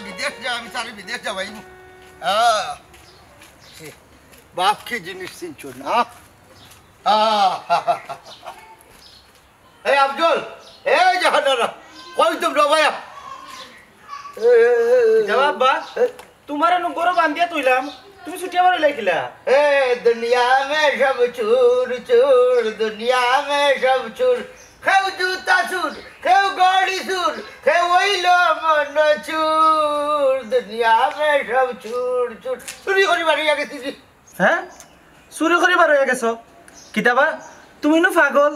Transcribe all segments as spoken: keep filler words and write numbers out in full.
বিদেশ যা, আমি তারে বিদেশ যাওয়াইমু। আহ, বাপ কি জিনিস চিনছো না? আহ, এই আফজল, এই জাহানারা, কই তোমরা ভাইয়া? এ, এ, এ, এ, কিতা বা আব্বা? এ? তুমারে নু ঘরো বান্ধিয়া থইলাম, তুমি ছুটিয়া বারইলায় কিলা? এ দুনিয়া মে সব চুর চুর, দুনিয়া মে সব চুর, কেউ জুতা চুর, কেউ ঘড়ি চুর, কেউ অইলো মন চুর, দুনিয়া মে সব চুর চুর। চুরি করি বারইয়া গেছি জি। হ্যাঁ? চুরি করি বারইয়া গেছো? কিতা বা? তুমি নু পাগল,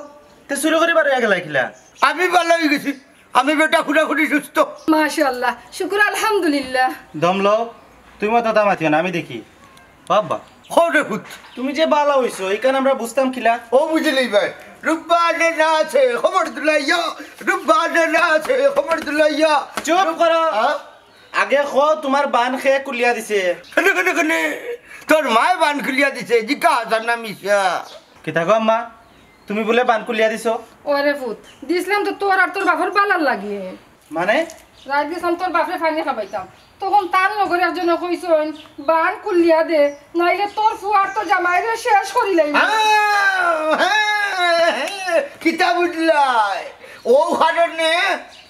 তে চুরি করি বারইয়া গেলায় কিলা? আমি ভালা অই গেছি, আমি বেটা পুরাপুরি সুস্থ। মাশাআল্লাহ, শুকুর আলহামদুলিল্লাহ। দম লও, তুমি অতো মাতিও না, আমি দেখি। বাবা। কও রে পুত। তুমি যে ভালা অইছো, ইখান আমরা বুঝতাম কিলা? ও বুঝিলাই ভাই, রুব্বানে নাচে খবর দুলাইয়া, রুব্বানে নাচে খবর দুলাইয়া। চুপ করো। হ্যাঁ? আগে কও, তুমার বান কে খুলিয়া দিছে? কেনে, কেনে, কেনে? তোর মায় বান খুলিয়া দিছে, জিকা হাছা না মিছা। কিতা গো আম্মা, তুমি বুলে বান খুলিয়া দিছো? ওরে পুত, দিছলাম তো তোর আর তোর বাপর ভালার লাগি। মানে? রাইত গেছলাম তোর বাপরে পানি খাবাইতাম, তখন তান লগর একজনে কইছইন, "বান খুলিয়া দে, নাইলে তোর ফুয়া আর তোর জামাইরে শেষ করিলাইমু।" হ্যাঁ, হ্যাঁ, হ্যাঁ, কিতা বুঝলায়? অউ কারণে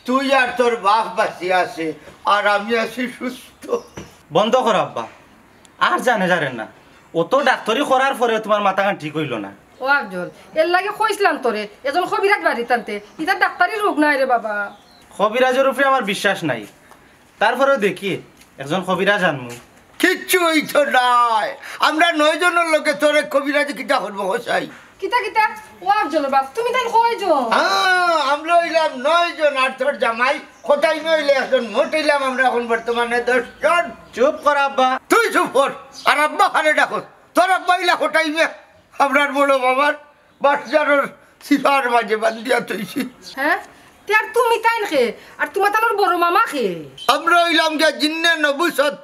তুই আর তোর বাপ বাঁচিয়া আছে, আর আমি আছি সুস্থ। বন্ধ কর আব্বা, আর জানে জানেন না। অত ডাক্তারি করার পরে তুমার মাথাখান ঠিক অইলো না। ও আফজল, এরলাগি কইছলাম তোরে, একজন কবিরাজ বাড়িত আনতে, ইতা ডাক্তারি রোগ নায় রে বাবা। কবিরাজর উপরে আমার বিশ্বাস নাই, তারপরেও দেখি একজন কবিরাজ আনমু। কিচ্ছু অইতো নায়, আমরা নয় জনর লগে তোরে কবিরাজে কিতা করবো, হোসাই? কিতা কিতা? ও আফজলর বাপ, তুমি তাইন কয়জন? হ্যাঁ, আমরা অইলাম নয় জন, আর তোর জামাই কটাই নইলে একজন, মোট অইলাম আমরা এখন বর্তমানে দশ জন। চুপ কর আব্বা। তুই চুপ কর, আর আব্বা কারে ডাকো? তোর আব্বা অইলা কটাই মিয়া, আমরার বড় মামার বাটজারর সিফার মাঝে বান্ধিয়া থইছি। হ্যাঁ? তে আর তুমি তাইন কে? আর তুমার তানোর বড় মামা কে? আমরা অইলাম গিয়া জিন্নে নবুসত,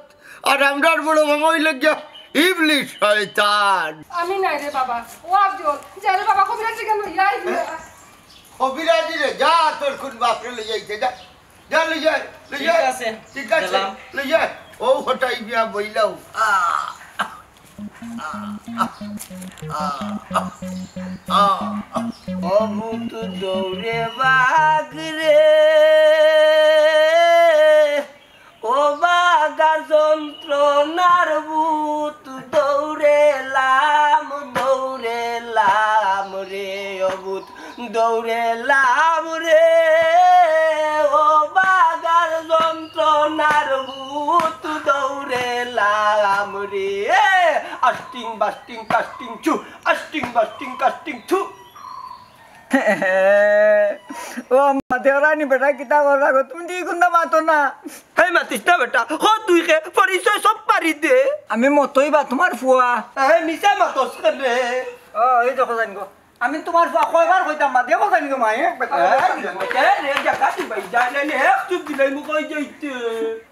আর আমরার বড় মামা অইল গিয়া ইবলিশ শয়তান। আমি নাই রে বাবা, ও আফজল, যা রে বাবা, কবিরাজরে গিয়া লইয়া আই। কবিরাজি রে, যা তোর কোন বাপরে লইয়া আইতে যা। যা, লই যা, লই যা। ঠিক আছে, ঠিক আছে, গেলাম। লই যা। ও হটাই বিয়া বইলাও। আ, আ, আ, আ, আ। ও ভূত দৌড়ে বাঘ রে, ও বাগার যন্ত্রণার ভূত, দৌড়েলাম, দৌড়েলাম রে, ও ভূত, দৌড়েলাম রে, ও বাগার যন্ত্রণার ভূত, দৌড়েলাম রে। আস্টিং বাস্টিং কাস্টিং ছু, আস্টিং বাস্টিং কাস্টিং ছু। ও আম্মা, দেওরানি বেটা, কিতা করলা গো? তুমি দি কুন্তা মাতো না। হে মাতিস না বেটা, হ তুই কে, পরিচয় সব পারি দে। আমি মতই বা তুমার ফুয়া। হে মিছা মাতস কেনে? ও, এই দেখো জানি গো। আমি তুমার ফুয়া কয়বার কইতাম মা, দেখো জানি গো মা, এক বেটা। এই, এই রে, জাগা তুই ভাই, যা, না, না, এক চুপ দিলাই মুখ হয়ে যাইতে।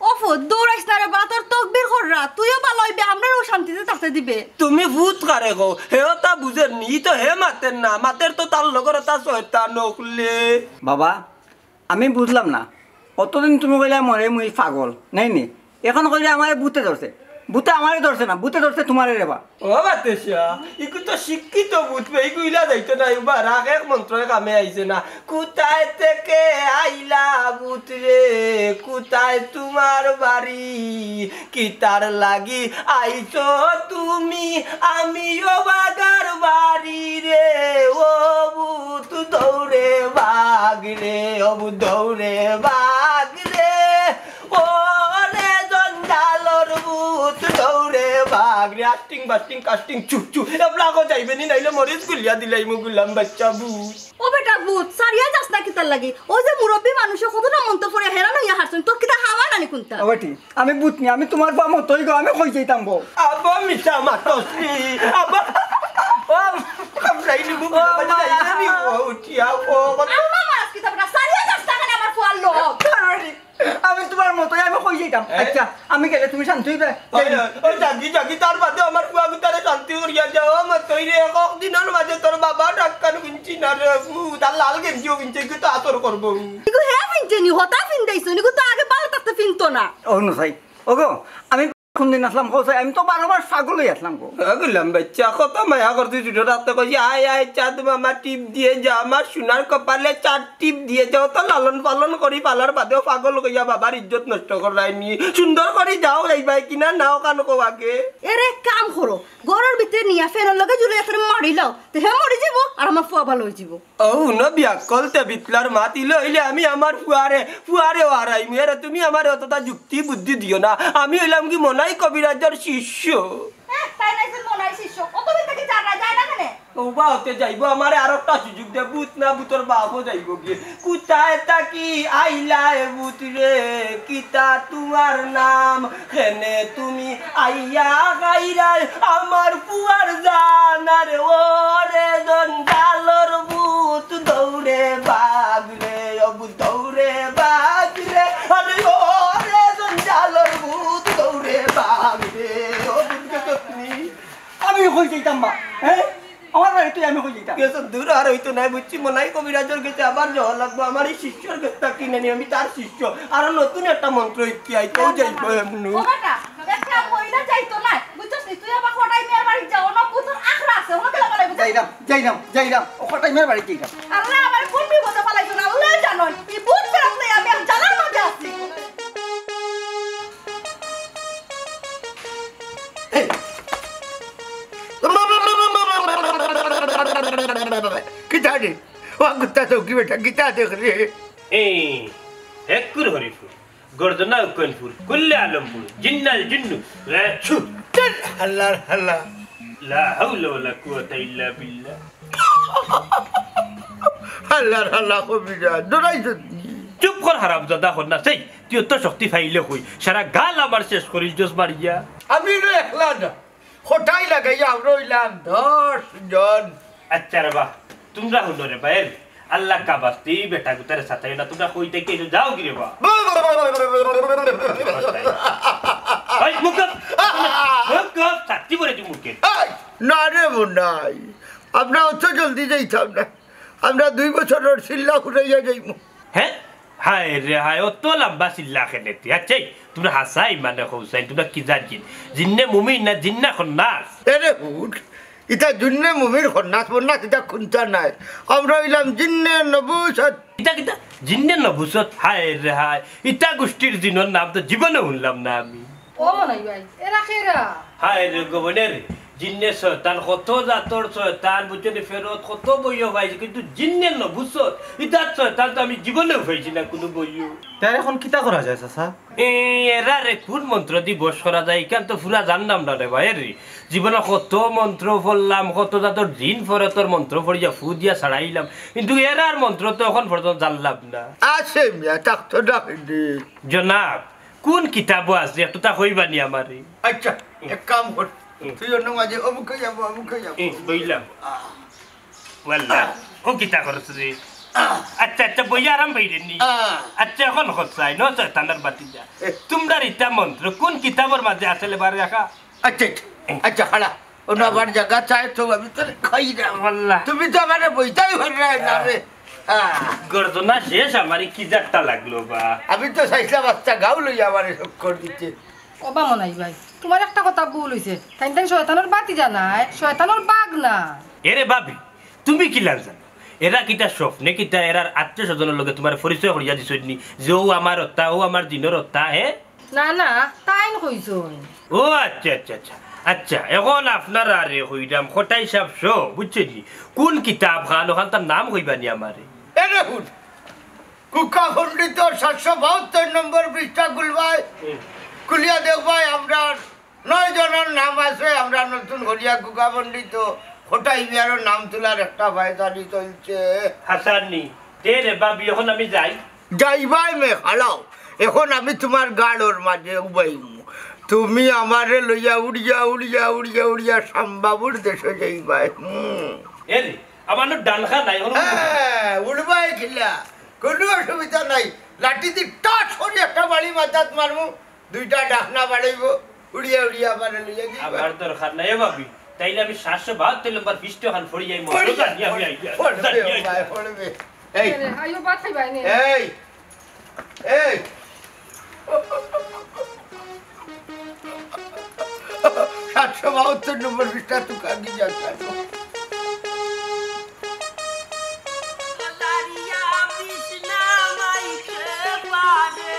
ও ফুত, দৌড়াইস না রে বা, তোর তকবির কররা, তুইও ভালা অইবে, আমরারেও শান্তিতে থাকতে দিবে। তুমি ভূত কারে কও? হে ওটা বুঝের নি, ই তো হে মাতের না, মাতের তো তার লগর ওটা শয়তান অকলে। বাবা, আমি বুঝলাম না, অতদিন তুমি কইলা মরে মুই পাগল, নাই নি? এখন কইলে আমারে ভূতে ধরছে, ভূতে আমারে ধরছে না, ভূতে ধরছে তুমারে রে বা। ও বাতেশা, ইগু তো শিক্ষিত ভূত বে, ইগু ইলা যাইতো না, ইগু বা রাগ এক মন্ত্রয় কামে আইছে না। কোথায় থেকে আইলা ভূত রে, কোথায় তোমার বাড়ি? কিতার লাগি আইছো তুমি, আমিও বাগার বাড়ি রে। ও ভূত দৌড়ে বাঘ রে, ও ভূত দৌড়ে বাঘ রে। ও রে জঞ্জালর ভূত দৌড়ে বাঘ রে। আস্টিং বাস্টিং কাস্টিং চু চু। এবলা গো যাইবে নি, নাইলে মরিচ গুলিয়া দিলাইমু গুলাম বাচ্চা ভূত। ও বেটা ভূত, সারিয়া যাস না কিতার লাগি? ওই যে মুরব্বি মানুষে কতটা মন্ত্র পড়ে হেরান অইয়া হারছইন, তোর কিতা হাওয়া নানি কুন্তা? ও বেটি, আমি ভূত নি, আমি তুমার ফুয়া মতই গো, আমি কই যাইতাম গো। আব্বা মিছা মাতস নি, আব্বা, ও, কামড়াই নিবো, ও, বাবা, মা। যাই না নি, ও, উঠিয়া, ও, বাবা। আম্মা মারাস কিতা বেটা, সারিয়া যাস না কেনে আমার ফুয়ার লগ? আমি তুমার মতই, আমি কই যাইতাম। এ? আচ্ছা, আমি গেলে তুমি শান্ত অইবে? ওই, ওই, ওই, জাগি, জাগি, তার বাদে আমার ফুয়া গুতারে শান্তি করিয়া যাও, আমার তৈরি এক দিনর মাঝে তোর বাবা ডাক্তার হুনছি না রে, উ, তার লাল গেঞ্জিও কিনছে, কি তো আতর করবো। ইগু হে ফিনছে নি, হতা ফিন দেইছো, নিগু তো আগে ভালা থাকতে ফিনতো না। ও নু চাই, ওগো, আমি কোনদিন আছলাম কও চাই, আমি তো বারো মাস পাগল অই আছলাম গো। ওগুলাম বাচ্চা, কত মায়া করছি ছোট থাকতে, কইছি, "আয়, আয়, চাঁদ মামা, টিপ দিয়ে যা, আমার সোনার কপালে চার টিপ দিয়ে যাও।" তো লালন পালন করি, পালার বাদেও পাগল কইয়া বাবার ইজ্জত নষ্ট করায়নি। সুন্দর করি যাও, যাইবায় কিনা, নাও কান কও আগে। এরে, এক কাম করো, ঘরর ভিতরে নিয়া ফ্যানর লগে ঝুলাইয়া তারে মারি লাও, তে হে মরি যাইবো, আর আমার ফুয়া ভালা অই যাইবো। ও, হুনো বিয়াক্কল, তে বিতলার মাত ইলা অইলে আমি আমার ফুয়ারে, ফুয়ারে হারাইমু। এরে, তুমি আমারে অতটা যুক্তি বুদ্ধি দিও না। আমি অইলাম কি মনাই কবিরাজর শিষ্য। এহ, তাই নাইছে মনাই শিষ্য। অত দিন থাকি চার রায় যায় না কেনে? ও বা, অতে যাইবো, আমারে আরোকটা সুযোগ দে, ভূত না ভূতর বাপও যাইবো গিয়া। কোথায় থাকি আইলায় ভূত রে, কিতা তোমার নাম? কেনে তুমি আইয়া খাইরায় আমার ফুয়ার জান? আরে ও রে জঞ্জালর ভূত, দৌড়ে ভাগ রে, ও ভূত দৌড়ে ভাগ রে। আরে ও রে জঞ্জালর ভূত, দৌড়ে ভাগ রে, ও ভূত গেছত নি? আমি কই যাইতাম বা, হ্যাঁ? আমার বাড়িত আমি কই যাইতাম? গেছত দূর আর অইতো নায়, বুঝছি, মনাই কবিরাজর গেছে আবার যাওয়া লাগবো। আমার এই শিষ্যর গেছ থাকি নানি, আমি তার শিষ্য। আর নতুন একটা মন্ত্র শিখি আইতো, যাইবো এমনু। ও বেটা, একটা মহিলা যাইতো না, বুঝছস নি? তুই আবার কটাই মিয়ার বাড়িত যাও না, ভূতর আখড়া আছে, ওখানে গেলে বলে, বুঝছস? যাইরাম, যাইরাম, যাইরাম, ও কটাই মিয়ার বাড়িত যাইরাম। আল্লাহ, আমার কোন বিপদে ফালাইছো না, আল্লাহ জানইন। এই ভূত প্রেত লইয়া আমি আর জ্বালার মধ্যে আছি। এই। কিতা রে? ও কুত্তা চৌকি বেটা, কিতা দেখ রে? এই, হেক্কুর হরিপুর, গর্দনা উকনপুর, কুল্লে আলমপুর, জিন্নাল জিন্নু, রে ছু। চল, হাল্লার হাল্লা। লা হাওলা ওয়ালা কুওয়াতা ইল্লা বিল্লাহ। হাল্লার হাল্লা কবিরাজ, ডরাইছত নি? চুপ কর হারামজাদা, কর না, সেই তুই অত শক্তি পাইলে কই? সারা গাল আমার শেষ করিল জোস মারিয়া। আমি রে একলা না, খটাই লাগাইয়া আমরা অইলাম দশ জন। আচ্ছা রে বা, তুমরা হুনো রে বা, এর আল্লাহ কাবাস্তি বেটা গুতারে সাতাইও না, তুমরা কই থাকি আইছো, যাও গি রে বা। ভাই, মুখ আপ, মুখ আপ, ছাতি পড়ে তুই মুখে। এই, না রে মনাই, আমরা অত জলদি যাইতাম না, আমরা দুই বছরর চিল্লা ফুরাইয়া যাইমু। হ্যাঁ? হায় রে হায়, অত লম্বা চিল্লা কেনে তে? আচ্ছা, এই, তুমরা হাছাই মানে কও চাইন, তুমরা কিজাত জিন? জিন্নে মুমিন না জিন্না খন্নাস? এরে হুট, ইতা জিন্নে মুমিন খন্নাস মন্নাস ইতা কুন্তা নায়। আমরা অইলাম জিন্নে নবুসত। ইতা কিতা? জিন্নে নবুসত? হায় রে হায়, ইতা গুষ্টির জিনর নাম তো জীবনে হুনলাম না আমি। ও মনাই ভাই, এরা কেরা? হায় রে গবনের, জিন্নে শয়তান, কত জাতর শয়তান, বুঝছো নি, ফেরত কত বইও পাইছি, কিন্তু জিন্নে নবুসত, ইতার শয়তান তো আমি জীবনেও পাইছি না কুনু বইও। তার এখন কিতা করা যায়, চাচা? এই এরারে কুন মন্ত্র দি বশ করা যায়, ইখান তো পুরা জানলাম না রে ভাই রে। জীবনে কত মন্ত্র পড়লাম, কত জাতর জিন ফরেতর মন্ত্র পড়িয়া ফু দিয়া ছাড়াইলাম, কিন্তু এরার মন্ত্র তো এখন পর্যন্ত জানলাম না। আছে মিয়া, থাকতো না হইলে। জনাব, কোন কিতাবো আছে? একটু তা কইবা নি আমারে। আচ্ছা, এক কাম কর। হুম। তুই অন্য মাঝে অমুকে যাবো, অমুকে যাবো। হুম, বইলাম। আহ। ওয়াল্লাহ, আহ। ও কিতা করছ রে? আহ। আচ্ছা, আচ্ছা, বইয়া আরাম পাইরে নি। আহ। আচ্ছা, এখন হচ্ছাই, ন শয়তানর বাতি যা। এ। তোমরার ইতা মন্ত্র কোন কিতাবর মাঝে আছে লে বার রাখা? আচ্ছা, আচ্ছা, আচ্ছা, খাড়া। অনো আবার জাগা চায় তো আমি তোরে কইরাম। ওয়াল্লাহ। তুমি তো আমারে বইতাই পাররায় না রে। আহ। গর্দনা শেষ, আমারে কি জাতটা লাগলো বা। আমি তো চাইছিলাম আচ্ছা গাও লইয়া আমারে চক্কর দিতে। ও বা মনাই ভাই, তোমার একটা কথা ভুল অইছে। তাইন তাইন শয়তানর বাতি জানায়, শয়তানর বাগ না। এরে ভাবি, তুমি কিলান জানো? এরা কিতা স্বপ্নে কিতা এরার আত্মীয় স্বজনর লগে তোমার পরিচয় করিয়া দিছইন নি যে ও আমার অত্তা, ও আমার জিনর অত্তা, হে? না, না, তাইন কইছইন। ও আচ্ছা, আচ্ছা, আচ্ছা। আচ্ছা, এখন আপনারারে কইরাম, কটাই সাব সহ, বুঝছইন নি? কোন কিতাব খান, ওখান তার নাম কইবা নি আমারে? এরে হুন, কুকা পণ্ডিত সাতশো বাহাত্তর নম্বর পৃষ্ঠা খুলবায়। হুম। খুলিয়া দেখবায়, আমরা নয় জনর নাম আছে, আমরা নতুন করিয়া কুকা পণ্ডিত কটাই মিয়ারও নাম তুলার একটা পায়চারি চলছে। হাসান নি, দে রে ভাবি, এখন আমি যাই। যাইবায় মে, হালাও। এখন আমি তোমার গাড়র মাঝে উবাইমু। তুমি আমারে লইয়া উড়িয়া, উড়িয়া, উড়িয়া, উড়িয়া শ্যামবাবুর দেশে যাইবায়। হুম। এ রে, আমার না ডান খা নাই, এখন হ্যাঁ, উড়বায় কিলা? কোনো অসুবিধা নাই। লাঠি দি টাস করি একটা বাড়ি মাথাত মারমু। দুইটা ডাকনা বাড়াইবো, উড়িয়া উড়িয়া আমারে লইয়া যাইবা। আমার দরকার নাই, এ ভাবি। তাইলে আমি সাতশো বাহাত্তর নম্বর পৃষ্ঠা খান পড়ি যাই, মনে পড়ি জানি আমি আইয়া। পড়বে, জানি আইয়া। ভাই, পড়বে। এই, আরে, আইও, ভাত খাইবায় নি? এই, এই, সাতশো বাহাত্তর নম্বর পৃষ্ঠা তুকাগি যা। লারিয়া বিষ্ণা মাইতে পারে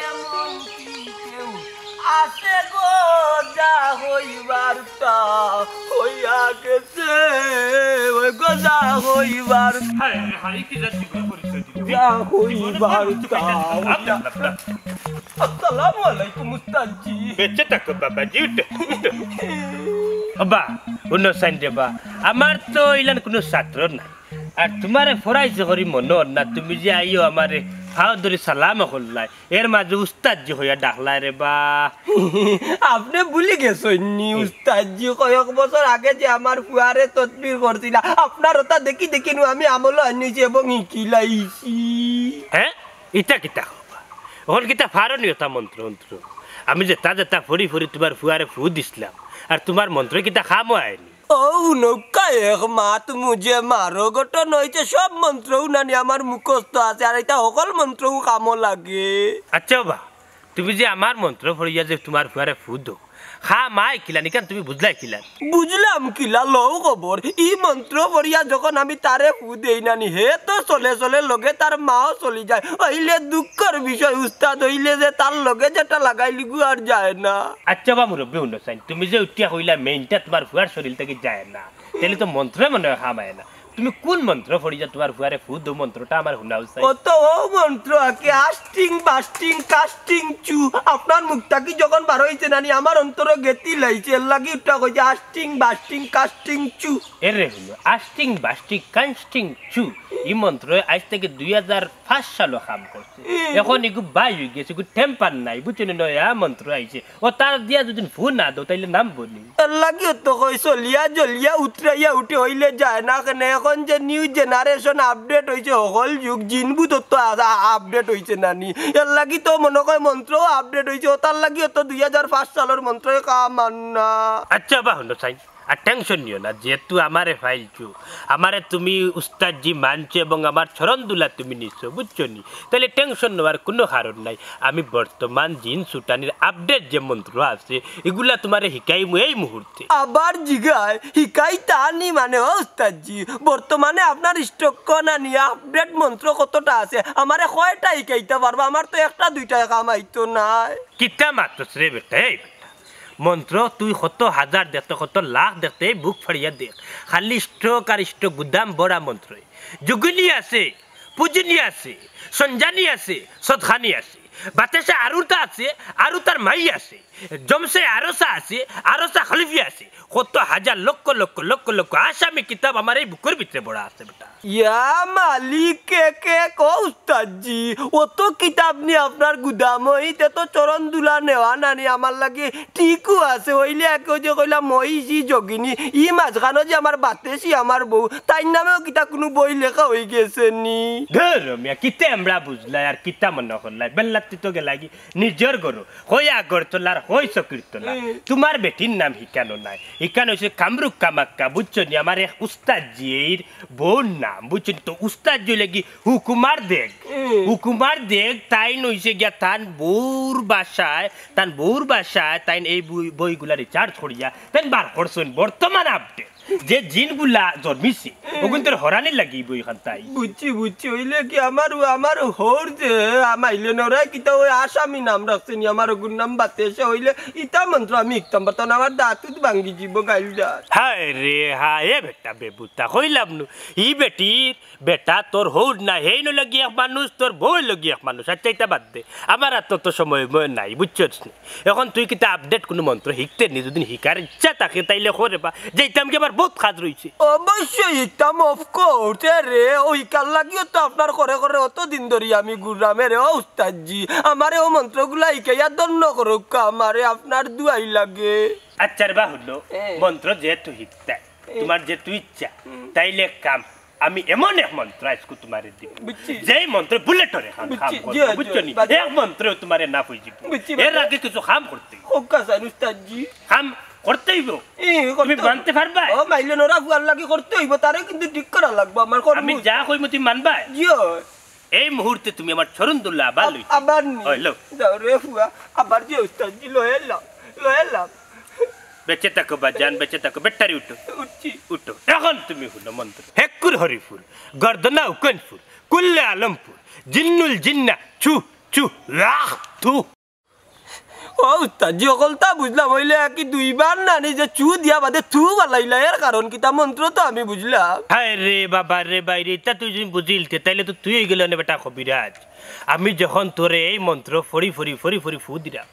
এমন কি কেউ আছে গো? যা হইবার তা হইয়া গেছে, ওই গো যা হইবার হায় রে হায়, কি জাতি করে পরিচয় দিল? যা হইবার তা। আসসালামু আলাইকুম উস্তাদজি। বেঁচে থাকো বাবাজি, উঠো, উঠো। বাবা, হুনো চাইন রে বা, আমার তো ইলান কুনু ছাত্র না। আর তুমারে ফরাইছে করি মনো না, তুমি যে আইও আমারে ফাও ধরি সালাম করলায়, এর মাঝে উস্তাদজি কইয়া ডাকলায় রে বা। আপনে ভুলি গেছইন নি, উস্তাদজি? কয়েক বছর আগে যে আমার ফুয়ারে তদবির করছিলা, আপনার ওটা দেখি দেখি নু আমি আমলো আনিছি এবং হিকিলাইছি। হ্যাঁ, ইটা কিতা কও বা? অখন কিতা ফারো নি ওটা মন্ত্র মন্ত্র? আমি যেতা যেতা ফড়ি ফড়ি তুমার ফুয়ারে ফু দিছলাম, আর তুমার মন্ত্র কিতা কামো আয়নি? ও নৌকা এক মাত মুঝে মারো, ঘটনা অইছে সব মন্ত্রও নানি আমার মুখস্থ আছে, আর ইটা হকল মন্ত্রও কামো লাগে। আচ্ছা বা, তুমি যে আমার মন্ত্র ফড়িয়া যে তুমার ফুয়ারে ফু দেও, কাম আয় কিলান, ইখান তুমি বুঝলায় কিলান? বুঝলাম কিলা, লও খবর। ই মন্ত্র ফড়িয়া যখন আমি তারে ফু দেই নানি, হে তো চলে চলে লগে তার মাও চলি যায়। অইলে দুঃখর বিষয় উস্তাদ, অইলে যে তার লগে যেটা লাগাইলিগু আর যায় না। আচ্ছা বা মুরব্বি, হুনো চাইন, তুমি যে উঠিয়া কইলা মেইনটা তুমার ফুয়ার শরীর থাকি যায় না, তাইলে তো মন্ত্রে মনে হয় কাম আয় না। তুমি কুন মন্ত্র ফড়িয়া তুমার ফুয়ারে ফু দেও, মন্ত্রটা আমারে হুনাও চাইন। অত ও মন্ত্র আকে আষ্টিং বাষ্টিং কাষ্টিং চু। আপনার মুখ থাকি যখন বার অইছে নানি, আমার অন্তরো গেতি লাইছে, এর লাগি উঠা কইছে আষ্টিং বাষ্টিং কাষ্টিং চু। এরে হুনো, আষ্টিং বাষ্টিং কাষ্টিং চু। ই মন্ত্র আইজ থাকি দুই হাজার পাঁচ সালো কাম করছে। এখন ইগু বাই অই গেছে, ইগু টেম্পার নাই, বুঝছো নি? নয়া মন্ত্র আইছে। ও তার দিয়া যদি ফু না দেও, তাইলে নাম বনি। এর লাগিও তো কই, চলিয়া জ্বলিয়া উতরাইয়া উঠে অইলে যায় না কেনে? এখন যে নিউ জেনারেশন আপডেট অইছে, হকল যুগ, জিনবুত তো আ-, আ-, আপডেট অইছে নানি। এর লাগি তো মনো কয় মন্ত্রও আপডেট অইছে, ও তার লাগিও তো দুই হাজার পাঁচ সালর মন্ত্রই কাম আর না। আচ্ছা বা হুনো চাইন, আর টেনশন নিও না, যেহেতু আমারে ফাইলছো, আমারে তুমি উস্তাদজি মানছো এবং আমার চরণ দুলা তুমি নিছো, বুঝছো নি? তাইলে টেনশন নেওয়ার কুনু কারণ নাই। আমি বর্তমান জিন ছুটানির আপডেট যে মন্ত্র আছে, ইগুলা তুমারে হিকাইমু এই মুহূর্তে। আবার জিগায়, হিকাইতা নি মানে, ও উস্তাদজি? বর্তমানে আপনার স্টক নানি আপডেট মন্ত্র কতটা আছে? আমারে কয়টা হিকাইতা পারবা? আমার তো একটা দুইটায় কাম আইতো নায়। কিতা মাতস রে বেটা, এই বেটা। মন্ত্র তুই কত হাজার দেখতে, কত লাখ দেখতে, এই বুক ফাড়িয়া দেখ। খালি স্টক আর স্টক, গুদাম ভরা মন্ত্র। যোগিনী আছে, পূজনী আছে, সঞ্জানী আছে, সদখানি আছে। বাতেশে আরুতা আছে, আরুতার মাই আছে। জমশে আরসা আছে, আরসা খলিফি আছে। কত হাজার লক্ষ লক্ষ লক্ষ লক্ষ আসামি কিতাব আমার এই বুকর ভিতরে ভরা আছে বেটা। ইয়া মালিক, কে কে কো উস্তাদজি, অত কিতাব নি আপনার গুদামো? ইতে তো চরণ দুলা নেওয়া নানি আমার লাগি ঠিকও আছে। অইলে একে যে কইলা মহিষী যোগিনী, ই মাঝখানো যে আমার বাতেশি আমার বউ, তাইর নামেও কিতা কুনু বই লেখা অই গেছে নি? ধুর মিয়া, কিতা আমরা বুঝলাই আর কিতা মনো করলাই, বেল্লাত্তি তো গেলাগি নিজর ঘরো, কই আগরতলার, কই চকিরতলা। হুম। তুমার বেটির নাম হিকানো নাই, হিকানো অইছে কামরূপ কামাক্কা, বুঝছো নি? আমার এক উস্তাদজির বউর নাম, বুঝছো নি? তো উস্তাদজি অইলে কি হুকুমার দেগ, হুম। হুকুমার দেগ, তাইন অইছে গিয়া তান বউর বাসায়, তান বউর বাসায় তাইন এই বই, বইগুলা রিসার্চ করিয়া তাইন বার করছইন বর্তমান আপডেট। যে জিনগুলা জন্মিছে, অগুইন্তর হরানির লাগি বইখান তাই। বুঝছি, বুঝছি। অইলে কি আমার, আমার হউর যে, আ, মাইলে নরায় কিতা ওই আসামি নাম রাখছে নি, আমার অগুর নাম বাতেশে। অইলে ইতা মন্ত্র আমি হিকতাম পারতাম না, আমার দাঁত উত ভাঙ্গি যিবো গাইল দাঁত। হায় রে হায়, এ বেটা বেবুতা, কইলাম নু, ই বেটির বেটা তোর হউর না, হেইন অইলো গি এক মানুষ, তোর বউ অইলো গি এক মানুষ। আচ্ছা, ইতা বাদ দে, আমার আর তত সময় ময় নাই, বুঝছস নি? এখন তুই কিতা আপডেট কুনু মন্ত্র হিকতে নি? যদি হিকার ইচ্ছা থাকে তাইলে কও রে বা, যাইতাম গি, আমার বউত কাজ রইছে। অবশ্যই হিকতাম, of course। এ রে, অউ হিকার লাগিও তো আপনার ঘরে ঘরে অত দিন ধরি আমি ঘুররাম। এ রে, ও উস্তাদজি, আমারে অউ মন্ত্রগুলা হিকাইয়া ধন্য করউক্কা আমারে, আপনার দুয়াই লাগে। আচ্ছা রে বা, হুনো, এ। মন্ত্র যেহেতু হিকতায়, এ। তুমার যেহেতু ইচ্ছা, হুম। তাইলে এক কাম, আমি এমন এক মন্ত্র আইজকু তুমারে দিমু, বুঝছি। যেই মন্ত্র বুলেটর লাখান কাম বুঝছি, করবো, জি, জি, বুঝছো নি? বাদ-, এক মন্ত্রে তুমারে না অইযিবো। বুঝছি, এর বাদ-, আগে কিছু কাম করতে অইবো। হোক, হাসান উস্তাদজি। কাম করতে অইবো। এ, তুমি করতে মানতে পারবায়? ও, মাইলে নরা ফুয়ার লাগি করতে অইবো, তারে কিন্তু ঠিক করা লাগবো আমার কর্ম। আমি যা কইমু তুমি মানবায়? জি অয়। এই মুহূর্তে তুমি আমার চরণ ধুলা আবার আব-, লইতে। আবার নি। ওই, লও। যাও রে ফুয়া, আবার যে উস্তাদ জি লয়ে লাও, লয়ে লাও। বেঁচে থাকো বাজান, বেঁচে থাকো। বেটারি উঠো। উঠছি। উঠো। এখন তুমি হুনো মন্ত্র। হেক্কুর হরিফুর, গর্দনা উকনফুর, কুল্লে আলমপুর, জিন্নুল জিন্না, চু, চু, রাহ, থু। ও উস্তাদ জি, হকলতা বুঝলাম, অইলে কি দুইবার না নিজে চু দিয়া বাদে থু বালাইলা, এর কারণ কিতা? মন্ত্র তো আমি বুঝলাম। হায় রে বাবা রে, বাইরে, ইতা তুই যদি বুঝিলতে, তাইলে তো তুই অই গেলে অনে বেটা কবিরাজ। আমি যখন তোরে এই মন্ত্র ফড়ি ফড়ি, ফড়ি ফড়ি ফু দিলাম,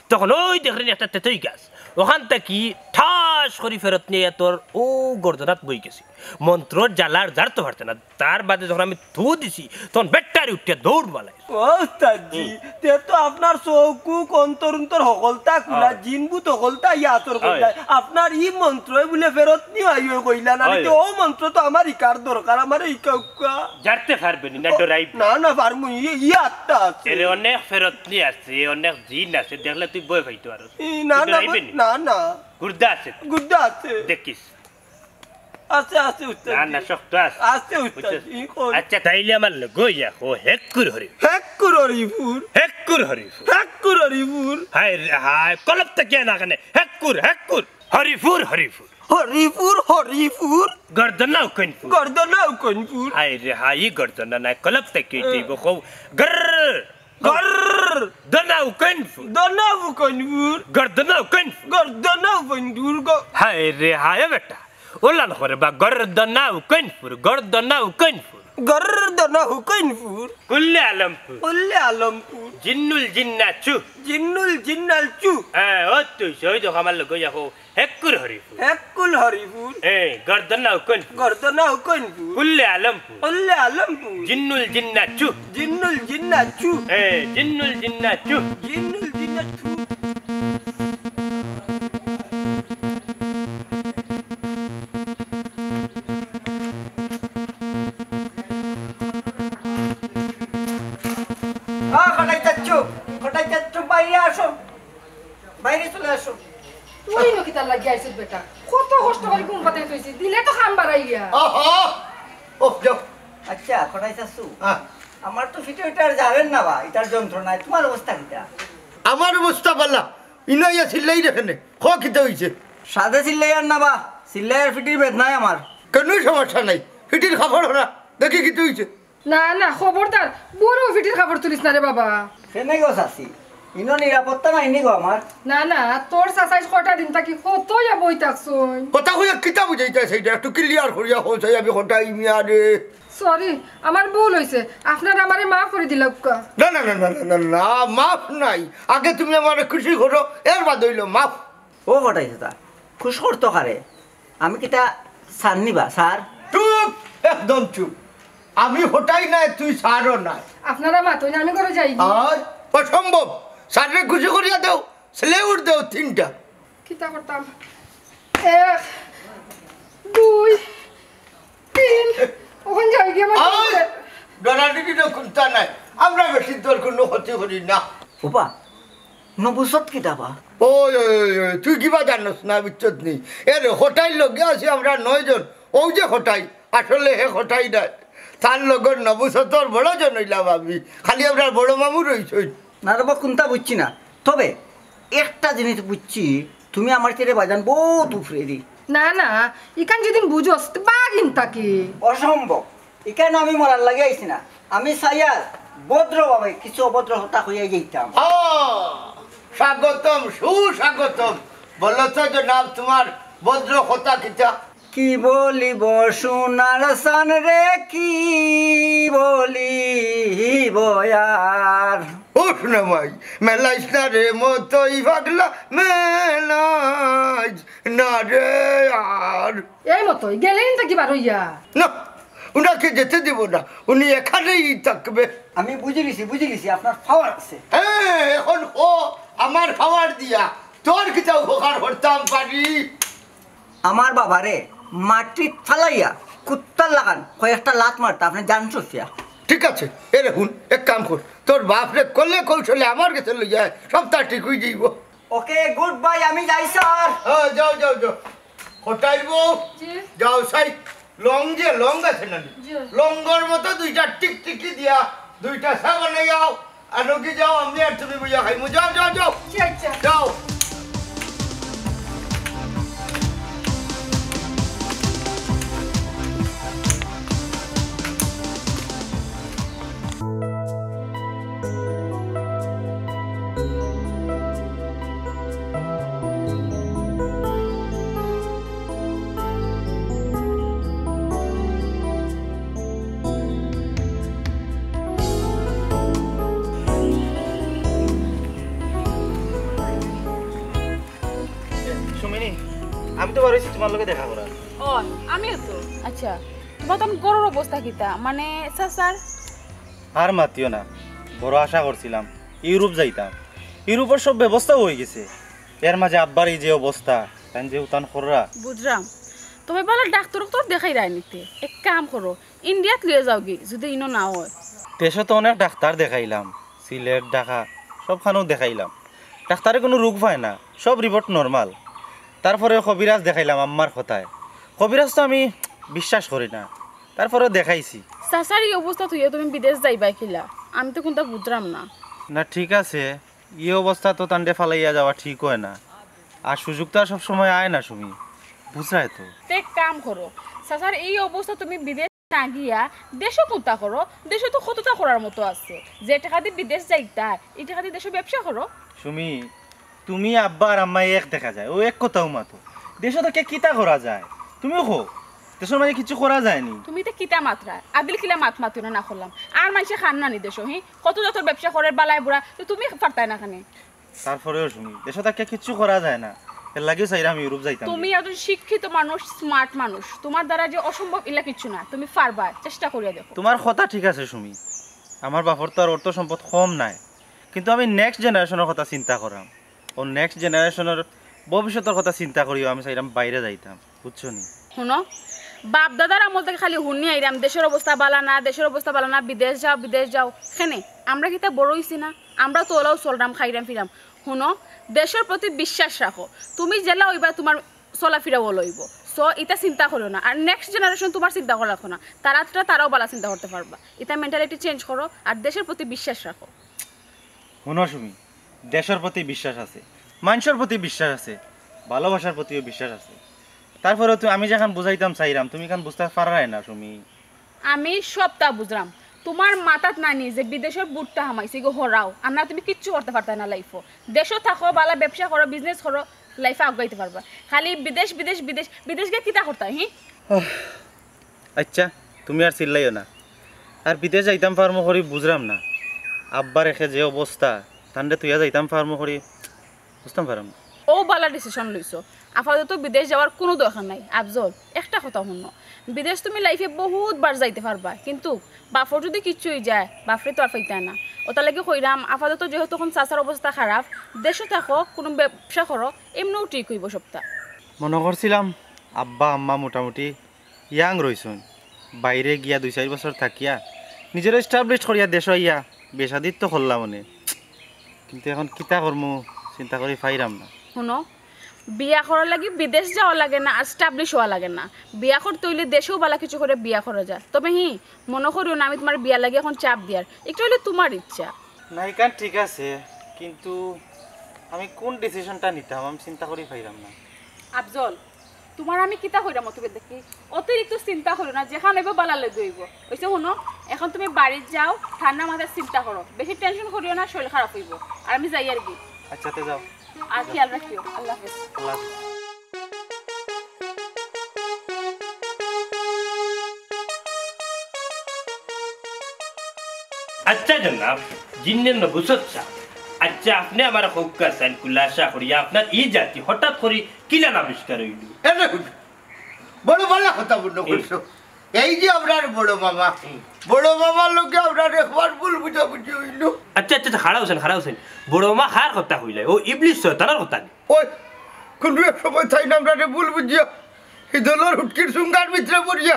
তখন ওই দেখরে একটা তেতই গাছ, ওখান থাকি ঠাস করি ফেরত নিয়া তোর ও গর্দনাত বই গেছে। মন্ত্রর জ্বালার জারতো পারতে না। তার বাদে যখন আমি থু দিছি, তখন বেটারি উঠিয়া দৌড় বালাই। ও উস্তাদ জি, হুম। তে তো আপনার চউখ, অন্তর, অন্তর হকলতা খুলা, হ্যাঁ। জিনবুত হকলতা ইয়া আতর হয়। কইলা। আপনার ই মন্ত্রই বুলে ফেরত নিয়া আইও কইলা না, হয়। তে ও মন্ত্র তো আমার ইকার দরকার, আমারে ইকা উক্কা। জারতে পারবে নি না, ও, ডরাইবে। না, না, পারমু, ই, ই আত্মা আছে। এরে অনেক ফেরত নি আছে, অনেক জিন আছে, দেখলে তুই ভয় পাইতে পারস। ই, না, তুই না, ডরাইবে নি? না, না। গুর্দা আছে। গুর্দা আছে। দেখিস। আছে, আছে, উস্তাদ না, জি। না, শক্ত আছে। আছে, উস্তাদ বুঝছস? জি, কই? আচ্ছা, তাইলে আমার লগে ইয়া কো, হেক্কুর হরি। হেক্কুর হরিফুর। হেক্কুর হরিফুর। হেক্কুর হরিফুর। হায় রে হায়, কলপ তো কে না কেনে? হেক্কুর, হেক্কুর। হরিফুর, হরিফুর। হরিফুর, হরিফুর। গর্দনা উকনফুর। গর্দনা উকনফুর। হায় রে হায়, ই গর্দনা নাই, কলপ তো কে এ। যাইব, কও। গর্র। গর্র। দনা উকনফুর। দনা উকনফুর। গর্দনা উকনফুর। গর্দনা উকনফুর, গ- হায় রে হায় বেটা। ওলান করে বা গর্দনা উকনফুর, গর্দনা উকনফুর। গর্দনা উকনফুর। কুল্লে আলমপুর। কুল্লে আলমপুর। জিন্নুল জিন্না চু। জিন্নুল জিন্নাল চু। হ্যাঁ, ও তুই, ওই দেখো আমার লগে যাও। হেক্কুর হরিফুর। হেক্কুল হরিফুর। এ, গর্দনা উকনফুর। গর্দনা উকনফুর। কুল্লে আলমপুর। কুল্লে আলমপুর। জিন্নুল জিন্না চু। জিন্নুল জিন্না চু। এ, জিন্নুল জিন্না চু। জিন্নুল জিন্না চু। আ, কটাই চাচ্চু, কটাই চাচ্চু, বাইরে আসো। বাইরে চলে আসো। তুই নু কিতার লাগি আইছিস বেটা? কত কষ্ট করি ঘুম পাতে তুইছি, দিলে তো খান বাড়াইয়া। আহা! উফ, যাও। আচ্ছা, কটাই চাচ্চু, হ্যাঁ। আমার তো ফিটে ফিটে আর যাবেন না বা, ইটার যন্ত্রণায়। তোমার অবস্থা কিতা? আমার অবস্থা বালা। ইনো ইয়া চিল্লাই রে কেনে? ক কিতা অইছে? সাদে চিল্লাই আর না বা, চিল্লাই আর ফিটির বেদ নাই আমার। কেনে সমস্যা নাই? ফিটির কাপড় হরা। দেখি কিতা অইছে? না, না, খবরদার, বড় ফিটির কাপড় তুলিস না রে বাবা। কেনে গো চাচি? ইনো নিরাপত্তা নাই নি গো আমার? না, না, তোর চাচাই কটা দিন থাকি কতই বই থাকছইন। কথা কইয়া কিতা বুঝাইতায় সেইটা? একটু clear করিয়া কও চাই আমি কটাই মিয়া রে। Sorry, আমার ভুল অইছে। আপনারা আমারে মাফ করি দিলাউক্কা। না, না, না, মাফ নাই। আগে তুমি আমারে খুশি করো, এর বাদ অইলো মাফ। ও কটাই চাচা, খুশ করতো কারে? আমি কিতা স্যার নি বা, স্যার? চুপ, একদম চুপ। আমি কটাই নায়, তুই স্যারও নায়। আপনারা মাতইন, আমি ঘরো যাই। আর অসম্ভব। স্যাররে খুশি করিয়া দেও, salute দেও তিনটা। কিতা করতাম? এক, দুই, তিন। ওখান যাই গিয়া আমার আর ডরাডরি তো কুন্তা নাই। আমরা বেশি তোর কোনো ক্ষতি করি না। ওবা, নবুসত কিতা বা? ওই, ওই, ওই, ওই, তুই কিবা জানোস না, বুঝছত নি? এরে, কটাইর লগে আছি আমরা নয়জন। অউ যে কটাই, আসলে হে কটাই নায়। তার লগর নবুসতর বড়জন অইলা ভাবি। খালি আমরার বড় মামু রইছইন। না রে বা, কুন্তা বুঝছি না। তবে একটা জিনিস বুঝছি, তুমি আমার চেয়ে বাজান বউত উপরেদি। না, না, ইখান যদি বুঝস, তে বাগিন তাকে। অসম্ভব। ইখান আমি মরার লাগি আইছি না। আমি চাইয়ার ভদ্রভাবে কিছু অভদ্র কথা কইয়া যাইতাম। ও, স্বাগতম, সুস্বাগতম। বলো তো জনাব, তোমার ভদ্র কথা কিতা? কি বলিব সোনার চান রে, কি বলিব আর? ও সোনা মাই, মেলাইস না রে মতই পাগলা, মেলাইস না রে আর। এই মতই, গেলেন তো কিবা রইয়া? না, উনাকে যেতে দিব না, উনি এখানেই থাকবে। আমি বুঝি লিছি, বুঝি লিছি, আপনার power আছে। হ্যাঁ, এখন ও আমার power দিয়া তোর কিতা উপকার করতাম পারি? আমার বাবারে মাটিত ফালাইয়া কুত্তার লাখান কয়েকটা লাত মারতা, আপনি জান সুফিয়া। ঠিক আছে, এরে হুন, এক কাম কর, তোর বাপরে কলে কৌশলে আমার গেছে লইয়া আয়, সবতা ঠিক অই যাইব। Okay, good bye, আমি যাই স্যার। হ্যাঁ, যাও, যাও, যাও। কটাইর বউ, জি। যাও সাই, লং যে লং আছে না নি? জি। লঙ্গর মতো দুইটা টিকটিকি দিয়া দুইটা চা বানাই যাও, আর রোগী যাও, আমি আর তুমি বইয়া খাইমু। যাও, যাও, যাও। আচ্ছা, আচ্ছা। যাও। সুমিনি, আমি তো বার অইছি তুমার লগে দেখা করার। ও, আমিও তো। আচ্ছা, তুমার তখন ঘরর অবস্থা কিতা? মানে, চাচার? আর মাতিও না, বড় আশা করছিলাম ইউরোপ যাইতাম, ইউরোপর সব ব্যবস্থাও অইগেছে। এর মাঝে আব্বার এই যে অবস্থা, তাইন যে উতান কররা। বুঝরাম, তবে বালা ডাক্তার তো দেখাইরায় নিতে। এক কাম করো, ইন্ডিয়াত লইয়া যাওগি, যুদি ইনো না অয়। দেশো তো অনেক ডাক্তার দেখাইলাম, সিলেট, ঢাকা, সবখানেউ দেখাইলাম। ডাক্তারে কুনু রোগ পায় না, সব রিপোর্ট নরমাল। তারপরে কবিরাজ দেখাইলাম আম্মার কথায়। কবিরাজ তো আমি বিশ্বাস করি না, তারপরেও দেখাইছি। চাচার ই অবস্থা থইয়া তুমি বিদেশ যাইবায় কিলা? আমি তো কুনতা বুঝরাম না। না, ঠিক আছে, ই অবস্থা তো তানরে ফালাইয়া যাওয়া ঠিক অয় না। আর সুযোগ তো আর সব সময় আয় না, সুমি, বুঝরায় তো। তে এক কাম করো, চাচার ই অবস্থা তুমি বিদেশ না গিয়া দেশো কুনতা করো, দেশো তো কততা করার মতো আছে। যে টেকা দি বিদেশ যাইতায়, ই টেকা দি দেশো ব্যবসা করো। সুমি, তুমি আব্বা আর আম্মায় এক দেখা যায়, অউ এক কথাউ মাতো। দেশো থাকিয়া কিতা করা যায়? তুমিও কও, দেশর মাঝে কিচ্ছু করা যায়নি। তুমি ইতা কিতা মাতরায়? আদিল কিলা মাত মাতিও না, না করলাম। আর মানষে খান না নি দেশো, হি? কত জাতর ব্যবসা করের বালায় বুড়া, তে তুমি পারতায় না কেনে? তারপরেও সুমি, দেশো থাকিয়া কিচ্ছু করা যায় না, এর লাগিও চাইরাম ইউরোপ যাইতাম। তুমি একজন শিক্ষিত মানুষ, স্মার্ট মানুষ, তুমার দ্বারা যে অসম্ভব ইলা কিচ্ছু না, তুমি পারবায়, চেষ্টা করিয়া দেখো। তুমার কথা ঠিক আছে সুমি, আমার বাপর তো আর অর্থ সম্পদ কম নাই, কিন্তু আমি নেক্সট জেনারেশনর কথা চিন্তা করাম। অউ নেক্সট জেনারেশনর ভবিষ্যতর কথা চিন্তা করিও আমি চাইরাম বাইরে যাইতাম, বুঝছো নি? হুনো, বাপ দাদার আমল থাকি খালি হুনি আইরাম, দেশর অবস্থা বালা না, দেশর অবস্থা বালা না, বিদেশ যাও, বিদেশ যাও। কেনে? আমরা কিতা বড় অইছি না? আমরা তো অলাউ চলরাম, খাইরাম, ফিরাম। হুনো, দেশর প্রতি বিশ্বাস রাখো। তুমি যেলা অইবা, তুমার চলাফিরাও অলা অইবো। So, ইতা চিন্তা করিও না। আর নেক্সট জেনারেশন তুমার চিন্তা করা লাগতো না। তারা, তারা, তারাও বালা চিন্তা করতে পারবা। ইতা মেন্টালিটি চেঞ্জ করো, আর দেশর প্রতি বিশ্বাস রাখো। হুনো সুমি, দেশর প্রতি বিশ্বাস আছে, মানষর প্রতি বিশ্বাস আছে, ভালোবাসার প্রতিও বিশ্বাস আছে। তারপরেও তুমি, আমি যেখান বুঝাইতাম চাইরাম, তুমি ইখান বুঝতায় পাররায় না সুমি। আমি সবতা বুঝরাম। তুমার মাথাত নানি যে বিদেশর ভূতটা হামাইছে গো হরাও, আর না তুমি কিচ্ছু করতে পারতায় না লাইফো। দেশো থাকো, বালা ব্যবসা করো, বিজনেস করো, লাইফে আগাইতে পারবা। খালি বিদেশ, বিদেশ, বিদেশ, বিদেশ গিয়া কিতা করতায়, হি? আইচ্ছা, তুমি আর চিল্লাইও না। আর বিদেশ যাইতাম পারমু করি বুঝরাম না। আব্বার একে যে অবস্থা, তানরে থইয়া যাইতাম পারমু করি বুঝতাম পাররাম না। অউ বালা ডিসিশন লইছো। আপাতত বিদেশ যাওয়ার কুনু দরকার নাই। আফজল, একটা কথা হুনো, বিদেশ তুমি লাইফে বহুত বার যাইতে পারবা, কিন্তু বাপর যুদি কিচ্ছু অই যায়, বাপরে তো আর পাইতায় না। অতার লাগি কইরাম, আপাতত যেহেতু অখন চাচার অবস্থা খারাপ, দেশো থাকো, কুনু ব্যবসা করো, এমনেউ ঠিক অইবো সবতা। মনো করছিলাম আব্বা আম্মা মোটামুটি ইয়াং রইছইন, বাইরে গিয়া দুই চাইর বছর থাকিয়া নিজরে এস্টাবলিশ করিয়া দেশো আইয়া বিয়া শাদি তো করলাম অনে, কিন্তু অখন কিতা করমু চিন্তা করি পাইরাম না। হুনো, বিয়া করার লাগি বিদেশ যাওয়া লাগে না, আর এস্টাবলিশ অওয়া লাগে না। বিয়া করতে অইলে দেশেও বালা কিছু করি বিয়া করা যায়। তবে হি, মনো করিও না আমি তুমার বিয়ার লাগি অখন চাপ দিয়ার, ইটা অইলে তুমার ইচ্ছা। না, ইখান ঠিক আছে, কিন্তু আমি কুন ডিসিশনটা নিতাম আমি চিন্তা করি পাইরাম না। আফজল, তুমার আমি কিতা কইরাম অত দেখি? অতিরিক্ত চিন্তা করিও না, যেখান অইবো বালার লাগি অইবো। অইছে হুনো, অখন তুমি বাড়িত যাও, ঠান্ডা মাথায় চিন্তা করো, বেশি টেনশন করিও না, শরীর খারাপ অইবো। আর আমি যাইয়ার গি। আইচ্ছা, তে যাও। আর খিয়াল রাখিও, আল্লাহ হাফেজ। আল্লাহ হাফেজ। আইচ্ছা জনাব, জিন্নের নবুসত সাব। আইচ্ছা, আপনে আমারে কউক্কা চাইন, খুলাসা করিয়া, আপনার ই জাতি হঠাৎ করি কিলান আবিষ্কার অইলো? এরে হুন, বড় বালা কথা মনো করছো। এই যে আমরার বড় মামা, হুম। বড় মামার লগে আমরার একবার ভুল বুঝাবুঝি অইলো। আইচ্ছা, আইচ্ছা, আইচ্ছা, খাড়া অইছইন, খাড়া অইছইন। বড় মামা কার কথা কইলা? অউ ইবলিস শয়তানর কথা নি? অউ, কুনু এক সময় তাইন আমরারে ভুল বুঝিয়া হিদলর হুটকির চুঙ্গার ভিতরে ভরিয়া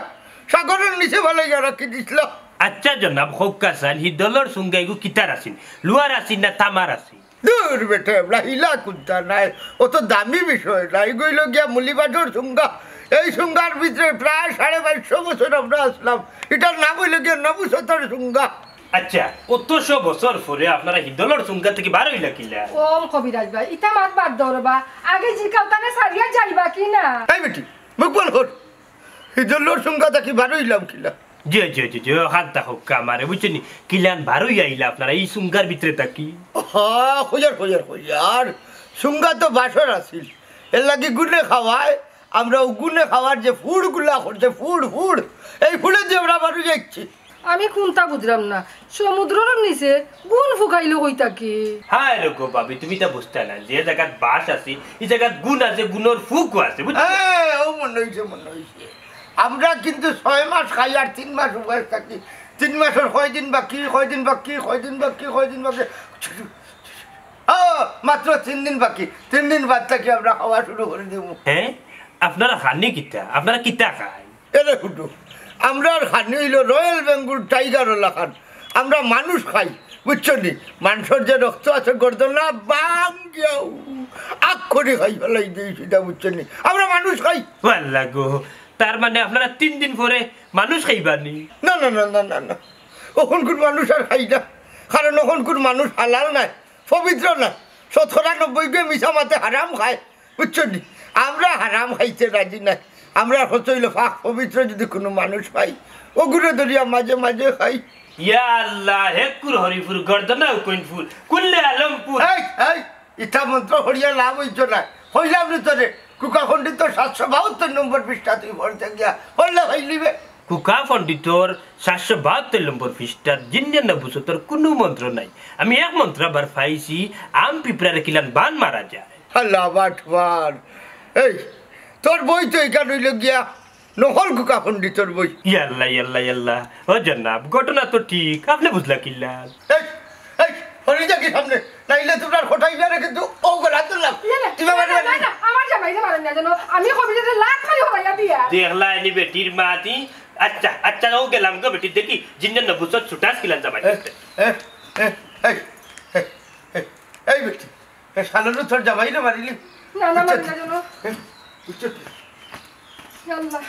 সাগরর নিচে ফালাইয়া রাখি দিছলা। আইচ্ছা জনাব, কউক্কা চাইন, হিদলর চুঙ্গা ইগু কিতার আছিল? লুয়ার আছিল না তামার আছিল? দুর বেটা, এবলা হিলা কুন্তা নায়, অত দামি বিষয় নায়। ইগু অইলো গিয়া মৌলভীবাজারর চুঙ্গা। এই চুঙ্গার ভিতরে প্রায় সাড়ে বাইশশো বছর আমরা আছলাম। ইটার নাম অইলো গিয়া নবুসতর চুঙ্গা। আচ্ছা, অতশো বছর পরে আপনারা হিদলর চুঙ্গা থাকি বার অইলা কিলা? ও কবিরাজ ভাই, ইতা মাত বাদ দেও রে বা। আগে জিকাও তানে ছাড়িয়া যাইবা কি না? এই বেটি, মুখ বন্ধ কর। হিদলর চুঙ্গা থাকি বার অইলাম কিলা? জি, জি, জি, জি, অখান থাকউক্কা আমারে, বুঝছইন নি? কিলান বার অইয়া আইলা আপনারা ই চুঙ্গার ভিতরে থাকি? হা, কইয়ার, কইয়ার, কইয়ার। চুঙ্গা তো বাসর আছিল। এরলাগি গুনে খাওয়ায়, আমরা অউ গুনে খাওয়ার যে ফুড়গুলা করছে, ফুড়, ফুড়, এই ফুড়েদি আমরা বার অইয়া আইছি। আমি কুনতা বুঝরাম না, সমুদ্রর নিচে গুন ফুকাইলো কই থাকি? হায় রে গো ভাবি, তুমি ইতা বুঝতায় না, যে জাগাত বাস আছে, ই জাগাত গুন আছে, গুনর ফুকও আছে, বুঝছো? হ্যাঁ, অউ মনো অইছে, মনো অইছে। আমরা কিন্তু ছয় মাস খাই আর তিন মাস উপাস থাকি। তিন মাসর কয়দিন বাকি, কয়দিন বাকি, কয়দিন বাকি, কয়দিন বাকি। ও, মাত্র তিন দিন বাকি। তিন দিন বাদ থাকি আমরা খাওয়া শুরু করি দিমু। হ্যাঁ? আপনারা খানি কিতা? আপনারা কিতা খাইন? এরে হুনো, আমরার খানি অইলো Royal Bengal Tiger অলা খান। আমরা মানুষ খাই, বুঝছো নি? মানষর যে রক্ত আছে গর্দনা ভাঙ্গিয়া আখ করি খাই ফালাই দেই, বুঝছো নি? আমরা মানুষ খাই। ওয়াল্লা গো, তার মানে আপনারা তিন দিন পরে মানুষ খাইবা নি? না, না, না, না, না, না। অখনকুর মানুষ আর খাই না, কারণ অখনকুর মানুষ হালাল নায়, পবিত্র নায়। শতকরা নব্বই গে মিছা মাতে হারাম খায়, বুঝছো নি? আমরা হারাম খাইতে রাজি নায়। আমরা হতে অইলো পাক পবিত্র যদি কুনু মানুষ পাই, অগুরে ধরিয়া মাঝে মাঝে খাই। ইয়া আল্লাহ, হেকুর হরিপুর, গর্দনা হুকইনপুর, কুল্লে আলমপুর। এই, এই, ইতা মন্ত্র হরিয়া লাভ অইতো না। কইলাম রে তোরে, কুকা পণ্ডিতর সাতশো বাহাত্তর নম্বর পৃষ্ঠা তুই পড়তে গিয়া, পড়লে হইলিবে। কুকা পণ্ডিতর সাতশো বাহাত্তর নম্বর পৃষ্ঠাত জিন্নে নবুসতর কুনু মন্ত্র নাই। আমি এক মন্ত্র আবার পাইছি, আম পিঁপড়ারে কিলান বান মারা যায়। আল্লাহ বাটপার। এই, তোর বই তো ইখান অইলো গিয়া নকল কুকা পণ্ডিতর বই। ইয়াল্লা, ইয়াল্লা, ইয়াল্লা। ও জনাব, ঘটনা তো ঠিক, আপনে বুঝলা কিলা? এই, এই, হরি দেখি সামনে, নাইলে তোমরা খটাই বেড়ে কিন্তু ও গলা তুললাম। না, না, কিভাবে না, না, না, আমার জামাইরে মারেন না যেন, আমি কবিরাজরে লাত মারি হবাইয়া দিয়া। দেখলা এনি বেটির মাতি। আচ্ছা, আচ্ছা, ও গেলাম গো বেটি, দেখি, জিন্নে নবুসত ছুটাস কিলান জামাই। এই, এই, এই, এই, এই, এই, এই বেটি, এ শালারে তোর জামাইরে মারিলি? না, না, মারি না যেন। এ, বুঝছো তো? ইয়া আল্লাহ,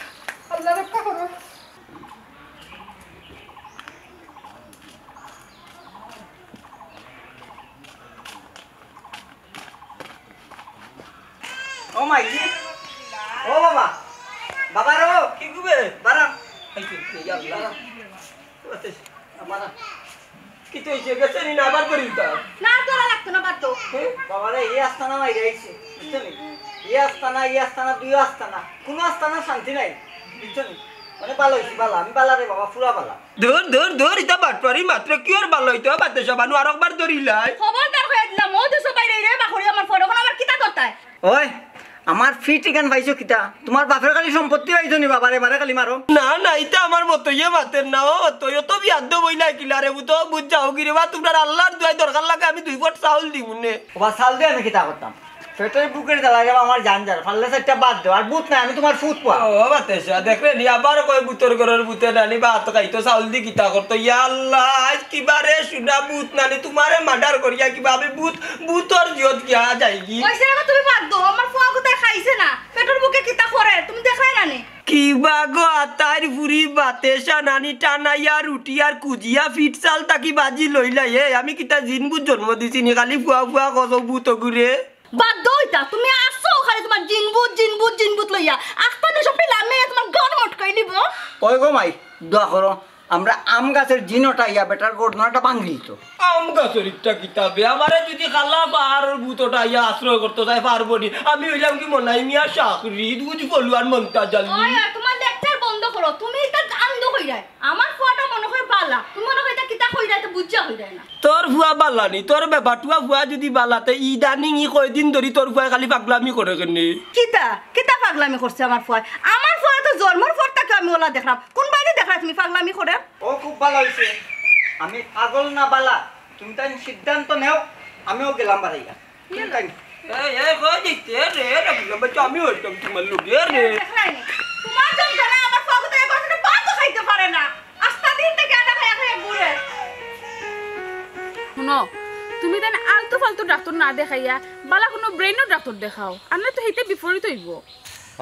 আল্লাহ রক্ষা করো। ও মাই, ও বাবা, বাবা রো, কি গুবে? বারা। এই কি, কি, ইয়া আল্লাহ। বাবা। কিতা অইছে? গেছে নি না আবার করি উঠা? না, আর ধরা লাগতো না, বাদ দাও। হে? বাবারে, এই আস্তানা মাইরা আইছে, বুঝছো নি? এই আস্তানা, এই আস্তানা, দুই আস্তানা। কুনু আস্তানা শান্তি নাই, বুঝছো নি? মানে ভালা অইছে, ভালা। আমি ভালা রে বাবা, পুরা ভালা। ধুর, ধুর, ধুর, ইতা বাটপারি মাত্র, কিওর ভালা অইতো? বাদ দে, সবানু আরকবার ধরিলাই। খবরদার কইয়া দিলাম, ও দুসো বাইরে রে, বাকরি আমার ফটো, অখন আবার কিতা করতায়? ওই, আমার ফিট ইখান পাইছো কিতা? তুমার বাপের খালি সম্পত্তি পাইছো নি বাবারে, মারে খালি মারো। না, না, ইতা আমার মতইয়ে মাতের না, ও তো, ও তো বিয়াদ্দব অইলা কিলা রে, বুতো, বুঝ যাও কি রে বা, তুমরার আল্লার দুয়াই দরকার লাগে, আমি দুই পট চাউল দিমু নে। ওবা, চাউল দিয়া আমি কিতা করতাম? পেটের ভুকের জ্বালা রে বা আমার জান যার, পারলে চাইরটা বাদ দেও, আর ভূত নাই, আমি তুমার ফুত পা। ও, বাতেশা, দেখরে নি, আবার কয় ভূতর ঘরর ভূতে নানি ভাত খাইতো, চাউল দি কিতা করতো? ইয়া আল্লাহ, আইজ কিবা রে শুনা ভূত নানি, তুমারে মার্ডার করিয়া কিবা আমি ভূত, ভূতর জিয়ত গিয়া যাইগি। কইছে না তুমি বাদ দেও, আমার ফুয়া কোথায় খাইছে না, পেটের ভুকে কিতা করে, তুমি দেখরায় না নি? কিবা গো আতাইর ফুরি বাতেশা নানি টানাইয়া রুটি আর কুজিয়া ফিট চাল তাকি বাজি লইলাই, এ আমি কিতা জিন ভূত জন্ম দিছি নি, খালি ফুয়া ফুয়া কছ ভূত অগুরে। বাদ দেও ইতা, তুমি আছো খালি তুমার জিন ভূত, জিন ভূত, জিন ভূত লইয়া। আস্তা দেশো পিলা মেয়ে তুমার গান মটকাই নিব। ওই গো মাই, দোয়া করো, আমরা আম গাছের জিন ওঠাইয়া বেটার গর্দনাটা ভাঙ্গিল তো। আম গাছের ইটা কিতাবে, আমারে যদি খালা পাহাড়র ভূত ওঠাইয়া আশ্রয় করতো চায় পারবো নি? আমি অইলাম কি মনাই মিয়া শাকরি, দুধ ফলুয়ার মন্তাজ আলী। ওই, ওই, তুমার lecture বন্ধ করো, তুমি ইতা আন্দো কইরায়। আমার ফুয়াটা মনো কয় বালা, তুমি মনো কয় ইতা কিতা কইরায়, ইতা বুঝা কইরায় না। তোর ফুয়া বালা নি, তোর বেবাটুয়া ফুয়া যদি বালা, তে ইদানিং ই কয়দিন ধরি তোর ফুয়ায় খালি পাগলামি করে কেনে? কিতা, কিতা পাগলামি করছে আমার ফুয়ায়? আমার ফুয়ায় তো জন্মর পর থাকি আমি ওলা দেখরাম। কুন বায়দি দেখরায় তুমি পাগলামি করে? ও খুব বালা অইছে, আমি পাগল না বালা, তুমি তাইন সিদ্ধান্ত নেও, আমিও গেলাম বাড়াইয়া। তুমি তাইন এই, এই, কই দিতে রে, রে, বুঝলাম, বাচ্চা, আমি হইতাম তোমার লগে রে। দেখরায় নি? তোমার যন্ত্রণায় আমার ফুয়া তো এখন বাতও খাইতে পারে না। আস্তা দিন থাকি আটা খাইয়া খাইয়া ঘুরে। হুনো, তুমি তাইন আলতু ফালতু ডাক্তর না দেখাইয়া বালা কুনু brainর ডাক্তর দেখাও, আনলে তো হেইতে বিপরীত অইবো।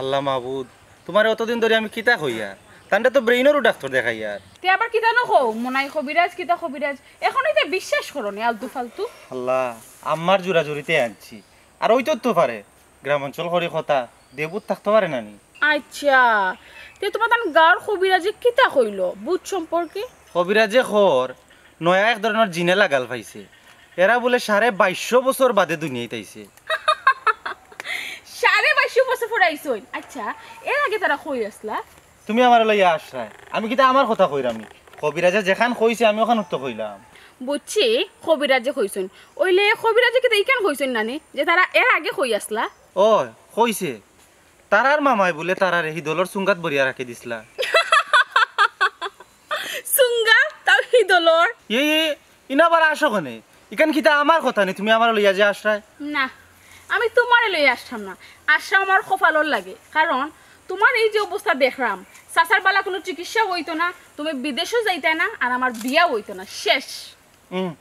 আল্লাহ মাবুদ, তুমারে অতদিন ধরি আমি কিতা কইয়ার? তানরে তো ব্রেইনরও ডাক্তর দেখাইয়ার। তে আবার কিতা নু কও, মনাই কবিরাজ কিতা কবিরাজ, এখন ইতা বিশ্বাস করো নি আলতু ফালতু। আল্লাহ, আম্মার জুরাজুরিতে আনছি। আর অইতো তো পারে, গ্রাম অঞ্চল করি কথা, দেবুত থাকতো পারে না নি? আচ্ছা, তে তুমার তান গাঁওর কবিরাজে কিতা কইলো ভূত সম্পর্কে? কবিরাজে কর, নয়া এক ধরনর জিনে লাগাল পাইছে। এরা বুলে সাড়ে বাইশশো বছর বাদে দুনিয়াত আইছে। সাড়ে বাইশশো বছর পরে আইছইন? আচ্ছা, এর আগে তারা কই আছলা? তুমি আমারে লইয়া আশ্রয়, আমি কিতা আমার কথা কইরাম নি? কবিরাজে যেখান কইছে আমি ওখান তো কইলাম। বুঝছি, কবিরাজে কইছইন। অইলে কবিরাজে কিতা ইখান কইছইন না নি যে তারা এর আগে কই আছলা? ও, কইছে। তারার মামায় বুলে তারারে হিদলর চুঙ্গাত ভরিয়া রাখি দিছলা। চুঙ্গা? তাও হিদলর? ইয়ে, ইয়ে, ইনা আবার আসো কেনে? ইখান কিতা আমার কথা নি, তুমি আমারে লইয়া যে আশ্রয়? না, আমি তুমারে লইয়া আসতাম না। আশা আমার কপালর লাগে। কারণ তুমার এই যে অবস্থা দেখরাম, চাচার বালা কুনু চিকিৎসা অইতো না, তুমি বিদেশও যাইতায় না, আর আমার বিয়াও অইতো না, শেষ। হুম,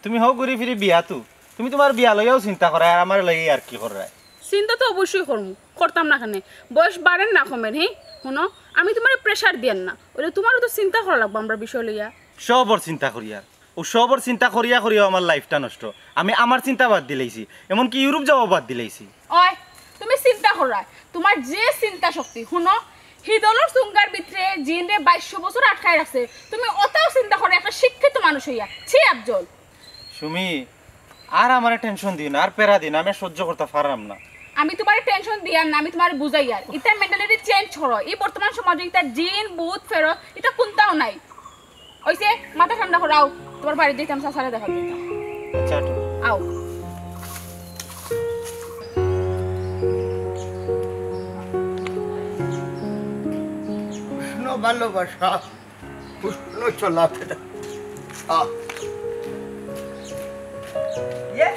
তুমি হউ ঘুরি ফিরি বিয়া তো, তুমি তুমার বিয়া লইয়াও চিন্তা করায়, আর আমারে লইয়া আর কি কররায়? চিন্তা তো অবশ্যই করমু, করতাম না কেনে? বয়স বাড়ের না কমের, হি? হুনো, আমি তুমারে pressure দিয়ার না, অইলে তুমারও তো চিন্তা করা লাগবো আমরার বিষয় লইয়া। সবর চিন্তা করিয়ার, অউ সবর চিন্তা করিয়া করিয়াও আমার life টা নষ্ট। আমি আমার চিন্তা বাদ দিলাইছি, এমনকি ইউরোপ যাওয়াও বাদ দিলাইছি। ওই, তুমি চিন্তা কররায়, তুমার যে চিন্তা শক্তি, হুনো, হিদলর চুঙ্গার ভিতরে জিনরে বাইশশো বছর আটকায় রাখছে, তুমি অতাও চিন্তা কররায় একটা শিক্ষিত মানুষ অইয়া। ছি আফজল। সুমি, আর আমারে tension দিও না, আর প্যারা দিও না, আমি আর সহ্য করতাম পাররাম না। আমি তুমারে tension দিয়ার না, আমি তুমারে বুঝাইয়ার। ইতার mentality change করো। ই বর্তমান সমাজো ইতা জিন, ভূত, ফেরত, ইতা কুনতাও নাই। অইছে, মাথা ঠান্ডা করো, আও। তুমার বাড়িত যাইতাম, চাচারে দেখা দিতাম। আচ্ছা, আটো। আও। উষ্ণ ভালোবাসা, উষ্ণ চলাফেরা। আহ। ইয়ে,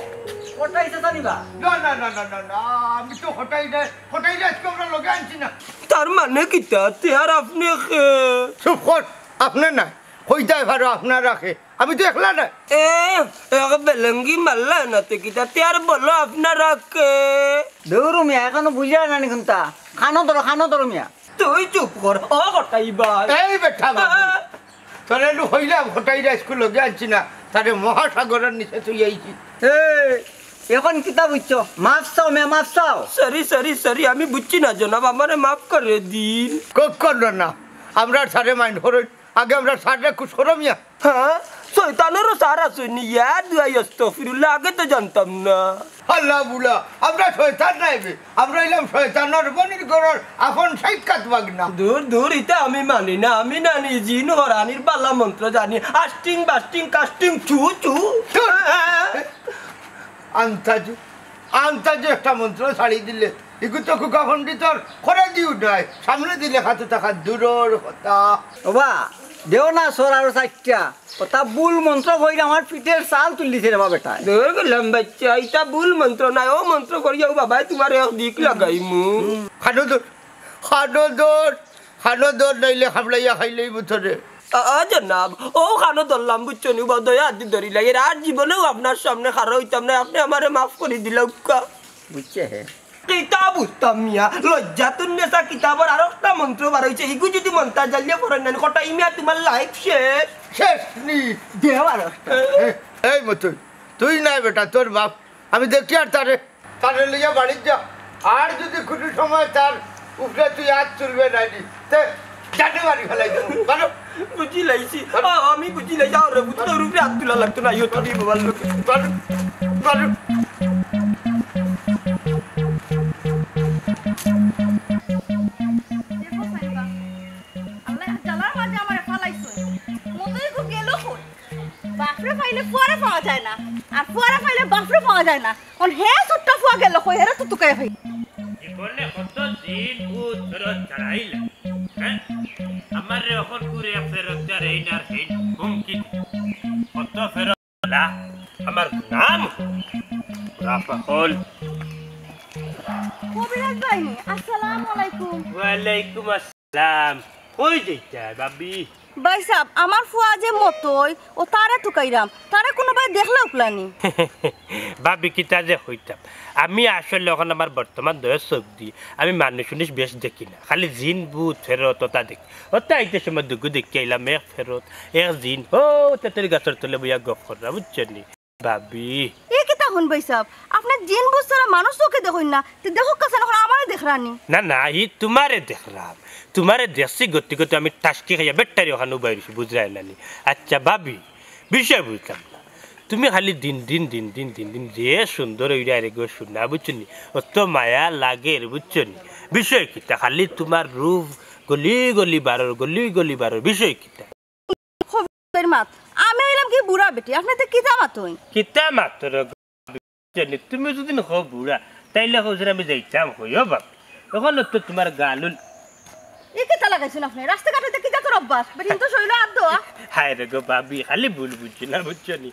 কটাই চাচা নিবা? না, না, না, না, না, না, আমি তো কটাই নাই, কটাই নাই, আজকে আমরা লগে আনছি না। তার মানে কিতা? তে আর আপনে কে? চুপ কর, আপনে না। কইতায় পারো আপনারা কে? আমি তো একলা নায়। এ, এক বেলঙ্গি মারলা না তে কিতা? তে আর বলো আপনারা কে? দৌড় মিয়া, এখনো বুঝা না নি কুনতা? কানো ধরো, কানো ধরো মিয়া। তুই চুপ কর, ও কটাই ভাই। এই বেটা বাবু, আহ। তোরে একটু কইলাম, কটাইরে আইজকু লগে আনছি না, তারে মহাসাগরর নিচে থুই আইছি। এ, এখন কিতা বুঝছো? মাফ চাও মিয়া, মাফ চাও। Sorry, sorry, sorry, আমি বুঝছি না জনাব, আমারে মাফ করে দিন। কখনো না, আমরা স্যারে mind করইন, আগে আমরা স্যাররে খুশ করো মিয়া। হ্যাঁ, শয়তানরও স্যার আছইন নি? ইয়া দুয়াই আস্তাগফিরুল্লাহ, আগে তো জানতাম না। আল্লাহ বুলা, আমরা শয়তান নায় বে, আমরা অইলাম শয়তানর বনির ঘরর আপন সাক্ষাৎ ভাগনা। দূর, দূর, ইতা আমি মানি না, আমি নানি জিন হরানির বালা মন্ত্র জানি, আস্টিং, বাস্টিং, কাস্টিং, চু, চু। ধুর। আন্তাজে, আন্তাজে একটা মন্ত্র ছাড়ি দিলে, ইগু তো খুকা পণ্ডিতর করে দিও নাই, সামনে দিলে খাতু থাকা দূরর কথা। ওবা, দেও না সর আরো চাইরটা। ওটা ভুল মন্ত্র কইরা আমার পিঠের চাল তুলি দিছে রে বা বেটায়। ধর গেলাম বাচ্চা, ইটা ভুল মন্ত্র নায়, ও মন্ত্র করিয়া ও বাবায় তুমার এক দিক লাগাইমু। খানো ধর, খানো ধর, খানো ধর, নাইলে খাবলাইয়া খাইলেই বুথরে। আ, আ, জনাব, ও খানো ধরলাম, বুঝছো নি, বা দয়া দি ধরিলাই, এর আর জীবনেও আপনার সামনে খাড়া অইতাম না, আপনে আমারে মাফ করি দিলাউক্কা। বুঝছে হে? কিতা বুঝতাম মিয়া, লজ্জাতুন্নেসা কিতাবর আরোকটা মন্ত্র বার অইছে, ইগু যদি মন্ত্র জানলে পড়েন না, কটাই মিয়া তুমার life শেষ। শেষ নি? দেও আরোকটা। এ? এ, এই মতই, তুই নাই বেটা, তোর বাপ। আমি দেখি আর তারে, তারে লইয়া বাড়িত যা। আর যদি কুনু সময় তার উপরে তুই আত তুলবে নাইনি, তে জানে মারি ফেলাই দেবো। বারো। বুঝি লাইছি। বারো। আ, আমি বুঝি লাইছি। আর বুঝি তোর উপরে আত তুলা লাগতো না। ইয়ো, তুমি বাবার লোক। বারো। বারো। দেখো সাইবা, আল্লাহ জ্বালার মাঝে আমারে ফালাইছে। মতই গো গেল কই? বাপরে পাইলে ফুয়ারে পাওয়া যায় না, আর ফুয়ারে পাইলে বাপরে পাওয়া যায় না। অন হে ছোট্ট ফুয়া গেল কই? হেরে তো তুকাই ভাই। জীবনে কত দিন ভূত ফেরত ছাড়াইলা, হ্যাঁ? আমারে অখন করে এক ফেরত ছাড়াই না, আর হেই হুমকি। কত ফেরত লা, আমার নাম রাফাহল। কবিরাজ ভাই, আসসালামু আলাইকুম। ওয়ালাইকুম আসসালাম। কই যাইতা, ভাবি? ভাই সাহেব, আমার ফুয়া যে মতই, ও তারে তুকাইরাম, তারে কুনুবায় দেখলা উকলানি। ভাবি, কিতা যে কইতাম, আমি আসলে অখন আমার বর্তমান দয়ের চউখ দি আমি মানুষ উনিশ বেশ দেখি না, খালি জিন ভূত ফেরত ওটা দেখি। ওটা আইতে সময় দুগু দেখি আইলাম, এক ফেরত, এক জিন, ও তেতরি গাছর তলে বইয়া গপ কররা, বুঝছো নি? ভাবি। এ কিতা হুন ভাই সাহেব, আপনে জিন ভূত ছাড়া মানুষ চউখে দেখইন না, তে দেখউক্কা ছাইন অখন আমারে দেখরানি। না, না, ই তুমারে দেখরাম, তুমারে দেখছি গতি গতি আমি টাসকি খাইয়া বেটারি অখান উবাই রইছি, বুঝরায় না নি? আচ্ছা ভাবি, বিষয় বুঝলাম না, তুমি খালি দিন দিন দিন দিন দিন দিন যে সুন্দর অইরায় রে গো সোনা, বুঝছো নি? অত মায়া লাগের, বুঝছো নি? বিষয় কিতা? খালি তুমার রূপ গলি গলি বারর, গলি গলি বারর, বিষয় কিতা? খবির মাত। আমি অইলাম কি বুড়া বেটি, আপনে তে কিতা মাতইন? কিতা মাতর গো? জানি, তুমি যদি কও বুড়া, তাইলে কও যে আমি যাইতাম কই, ও বাপ। অখন তো তুমার গালুল। ই কিতা লাগাইছইন আপনে? রাস্তাঘাটে তে কি জাতর অভ্যাস? বেটিন তো শইলো আর দোয়া। হায় রে গো ভাবি, খালি ভুল বুঝছো না, বুঝছো নি?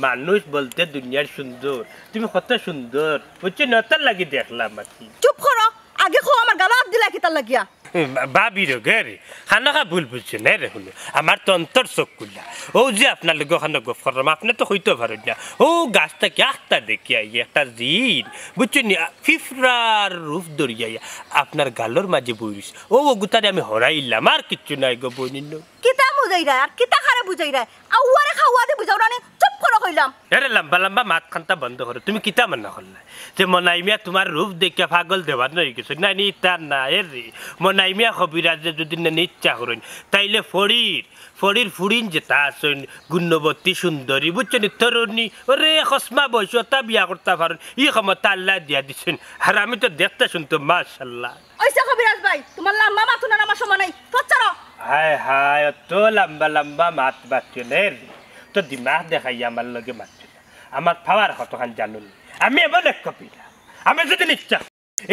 মানুষ বলতে দুনিয়ার সুন্দর। তুমি কত সুন্দর, বুঝছো নি? অতার লাগি দেখলাম আর কি। চুপ করো, আগে কও আমার গালো আত দিলা কিতার লাগিয়া? এ, বা-, ভাবি রে গে রে, খানাখা ভুল বুঝছো না রে, হুনো, আমার তো অন্তর চউখ খুলা। অউ যে আপনার লগে অখানো গপ কররাম, আপনে তো কইতো পারইন না। অউ গাছ থাকি আখতা দেখি আইয়া একটা জিন, বুঝছো নি, আ, ফিফরার রূপ ধরিয়া আইয়া আপনার গালর মাঝে বই রইছে। অউ অগুতারে আমি হরাইলাম, আর কিচ্ছু নাই গো বইনির নু। কিতা বুঝাইরায় আর কিতা কারে বুঝাইরায়? আউয়ারে খাওয়া দি বুঝাও না নি, চুপ করো কইলাম। এরে লম্বা লম্বা মাত খান্তা বন্ধ করো। তুমি কিতা মনে করলায় যে মনাই মিয়া তুমার রূপ দেখিয়া পাগল দেওয়ানা অইগেছে? না নি, ইতা না। এরে মনাই মিয়া কবিরাজে যদি না নি ইচ্ছা করইন, তাইলে ফড়ির, ফড়ির ফুড়িন যেতা আছইন, গুণবতী সুন্দরী, বুঝছো নি, তরুণী, ওরে কসমা বয়সী, অতা বিয়া করতা পারইন, ই ক্ষমতা আল্লায় দিয়া দিছইন। আর আমি তো দেখতে শুনতে মাশাআল্লাহ। অইছে কবিরাজ ভাই, তুমার লম্বা মাত হুনার আমার সময় নাই, পথ ছাড়ো। হায় হায়, অত লম্বা লম্বা মাত মাতিও না রে। তো দিমাগ দেখাইয়া আমার লগে মাতিও না। আমার power কতখান জানো নি? আমি এমন এক কবিরাজ, আমি যদি ইচ্ছা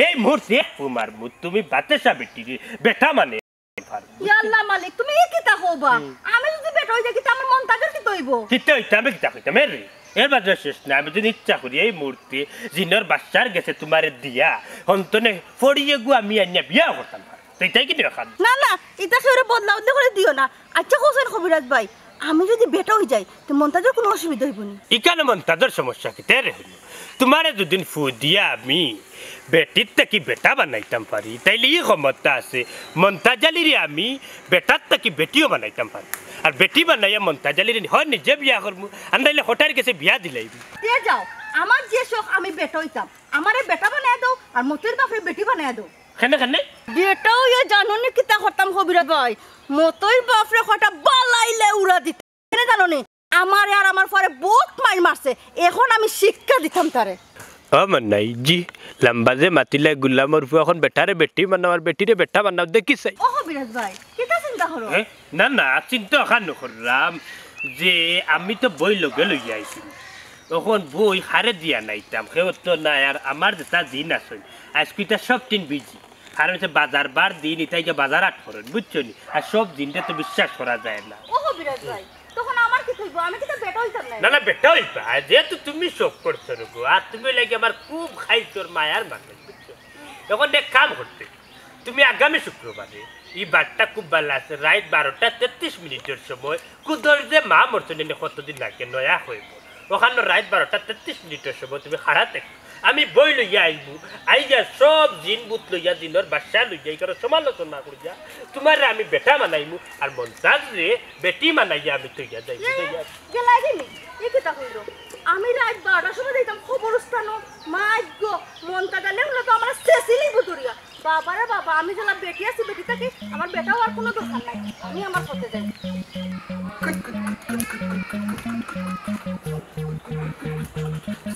এই মুহূর্তে এক ফু মারমু, তুমি বাতাসা বেটিরে বেটা মানে পারমু। ইয়া আল্লাহ মালিক, তুমি ই কিতা কও বা? হুম। আমি যদি বেটা অই যাই, কিতা আমার মন্তাজর কিতা অইবো? কিতা অইতো, আমি কিতা কইতাম, এ রে? এর বাদে শেষ না, আমি যদি ইচ্ছা করি এই মুহূর্তে জিনর বাদশার গেছে তুমারে দিয়া, হন্তনে ফড়িয়ে গু আমি আনিয়া বিয়া করতাম পারি। তো ইটাই কি নিয়ম খান? না, না, ইতা কেউরে বদলা বদলি করি দিও না। আচ্ছা, কও ছাইন কবিরাজ ভাই, আমি যদি বেটা অই যাই, তে মন্তাজর কুনু অসুবিধা অইবো নি? ইখানো মন্তাজর সমস্যা কিতা রে হুনো? তুমারে দুদিন ফু দিয়া আমি বেটির থাকি বেটা বানাইতাম পারি, তাইলে ই ক্ষমতা আছে, মন্তাজ আলীরে আমি বেটার থাকি বেটিও বানাইতাম পারি। আর বেটি বানাইয়া মন্তাজ আলীরে হয় নিজে বিয়া করমু, আর নাইলে কটাইর গেছে বিয়া দিলাইমু। দিয়া যাও, আমার যে শখ আমি বেটা অইতাম, আমারে বেটা বানাইয়া দেও, আর মতইর বাপরে বেটি বানাইয়া দেও। কেনে, কেনে? বেটা অইয়া জানো নি কিতা করতাম কবিরাজ ভাই? মতইর বাপরে কটা বালাইলে উড়া দিতাম। কেনে জানো নি? আমারে আর আমার ফুয়ারে বউত মাইর মারছে, অখন আমি শিক্ষা দিতাম তারে। ও মনাই জি, লম্বা যে মাতিলায় গুলামর ফুয়া, অখন বেটারে বেটি বানাও আর বেটিরে বেটা বানাও, দেখি চাই। ও কবিরাজ ভাই, কিতা চিন্তা করো? এ? না, না, চিন্তা অখান কররাম যে আমি তো বই লগে লইয়া আইছি, অখন বই কারে দিয়া আনাইতাম, কেউ তো নাই। আর আমার যেতা জিন আছইন, আইজকু ইতা সব দিন busy, কারণ অইছে বাজার বার দিন, ইতা গিয়া বাজার হাট করইন, বুঝছো নি? আর সব জিনরে তো বিশ্বাস করা যায় না। ও কবিরাজ ভাই, তখন আমার কিতা অইবো? আমি কিতা বেটা অইতাম না? না, না, বেটা অইবা, যেহেতু তুমি শখ করছো রে গো, আর তুমি অইলায় গি আমার খুব খাইছর মায়ার মানুষ, বুঝছো? অখন এক কাম করতে, তুমি আগামী শুক্রবারে, ই বারটা খুব ভালা আছে, রাইত বারোটা তেত্রিশ মিনিটর সময় কুদর যে মা মরছইন নি কতদিন আগে, নয়া কইবো, অখানো রাইত বারোটা তেত্রিশ মিনিটর সময় তুমি খাড়া থাকো। আমি বই লইয়া আইমু, আইয়া সব জিন ভূত লইয়া, জিনর বাদশা লইয়া, ইখানো সমালোচনা করিয়া, তুমারে আমি বেটা বানাইমু, আর মন্তাজরে বেটি বানাইয়া আমি থইয়া যাইমু। ইয়ে, যাইয়া। গেলায় গি নি? ই কিতা কইলো? আমি রাইত বারোটার সময় যাইতাম কবরস্থানো, মাইগো, মন্তাজ আলী অইলে তো আমারে ছেছিলিবো ধরিয়া। বাবারে বাবা, আমি যেলা বেটি আছি, বেটি থাকি, আমার বেটা অওয়ার কুনু দরকার নাই, আমি আমার পথে যাই।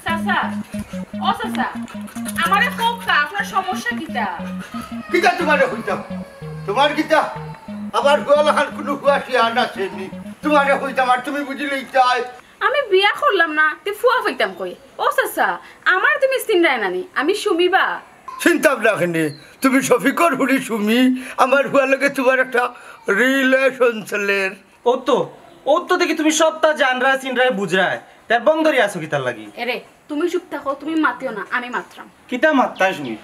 চাচা, ও চাচা, আমারে কউক্কা, আপনার সমস্যা কিতা? কিতা তুমারে কইতাম? তুমার কিতা? আমার ফুয়া লাখান কুনু ফুয়া শিয়ান আছে নি? তুমারে কইতাম আর তুমি বুঝিলাইতায়। আমি বিয়া করলাম না, তে ফুয়া পাইতাম কই? ও চাচা, আমারে তুমি চিনরায় না নি, আমি সুমি বা। চিনতাম না কেনে? তুমি শফিকর ফুড়ি সুমি, আমার ফুয়ার লগে তুমার একটা relation চলের। অউ তো, অউ তো দেখি তুমি সবতা জানরায়, চিনরায়, বুঝরায়। তে বং ধরি আছো কিতার লাগি? এরে, তুমি চুপ থাকো, তুমি মাতিও না, আমি মাতরাম। কিতা মাততায় সুমি?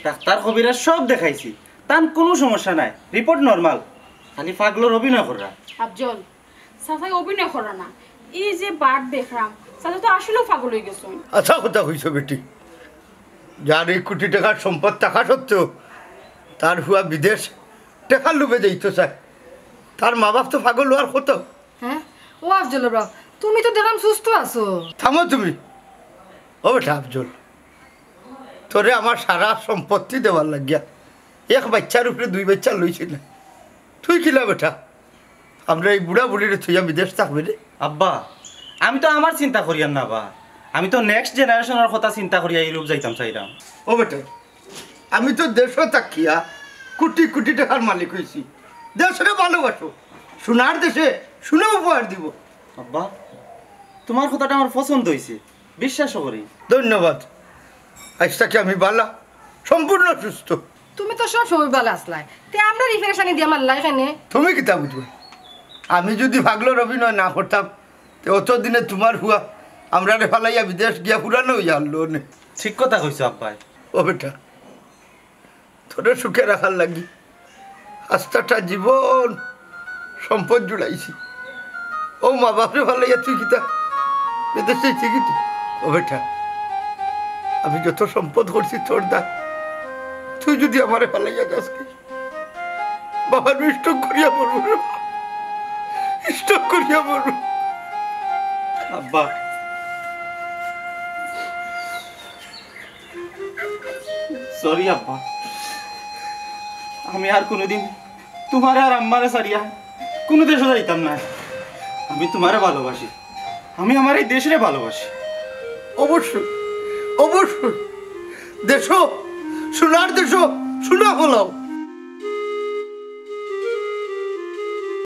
ডাক্তার কবিরাজ সব দেখাইছি, তান কুনু সমস্যা নাই, report normal। খালি পাগলর অভিনয় কররা। আফজল, চাচায় অভিনয় কররা না, ই যে বাট দেখরাম, চাচা তো আসলেউ পাগল অইগেছইন। আচ্ছা কথা কইছো বেটি। যার এই কোটি টাকার সম্পদ থাকা সত্ত্বেও তার ফুয়া বিদেশ টেকার লোভে যাইতো চায়। তার মা বাপ তো পাগল অওয়ার কথা। হ্যাঁ? ও আফজল বাবা, তুমি তো দেখলাম সুস্থ আছো। থামো তুমি। ও বেটা আফজল, তোরে আমার সারা সম্পত্তি দেওয়ার লাগিয়া এক বাইচ্চার উপরে দুই বাইচ্চা লইছি না। তুই কিলা বেটা, আমরা এই বুড়া বুড়িরে থইয়া বিদেশ থাকবে রে? আব্বা, আমি তো আমার চিন্তা করিয়ার না বা, আমি তো নেক্সট জেনারেশনর কথা চিন্তা করিয়া ইউরোপ যাইতাম চাইরাম। ও বেটা, আমি তো দেশো থাকিয়া কোটি কোটি টাকার মালিক অইছি। দেশরে ভালোবাসো, সোনার দেশে সোনা উপহার দিব। আব্বা, তোমার কথাটা আমার পছন্দ অইছে, বিশ্বাস করি। ধন্যবাদ। আইজ থাকি আমি বালা, সম্পূর্ণ সুস্থ। তুমি তো সব সময় ভালা আছলায়, তে আমরারে ই পেরেশানি দিয়া মারলায় কেনে? তুমি কিতা বুঝবে? আমি যদি পাগলর অভিনয় না করতাম, তে অতদিনে তোমার ফুয়া আমরারে ফালাইয়া বিদেশ গিয়া পুরানো অইয়া আনলো নে। ঠিক কথা কইছো আব্বায়। ও বেটা, তোরে সুখে রাখার লাগি আস্তাটা জীবন সম্পদ জুড়াইছি। ও মা বাপরে ফালাইয়া তুই কিতা বিদেশ যাইতে কিতা? ও বেটা, আমি যত সম্পদ করছি তোর দা, তুই যদি আমারে ফালাইয়া যাস কি? বাবা, আমি স্ট্রোক করিয়া মরবো রে বাবা। স্ট্রোক করিয়া মরবো। আব্বা, সরি আব্বা, আমি আর কোনোদিন তোমারে আর আম্মারে ছাড়িয়া কোনো দেশো যাইতাম না। আমি তোমারে ভালোবাসি, আমি আমার এই দেশরে ভালোবাসি। অবশ্যই, অবশ্যই। দেশো, সোনার দেশো, সোনা ফলাও।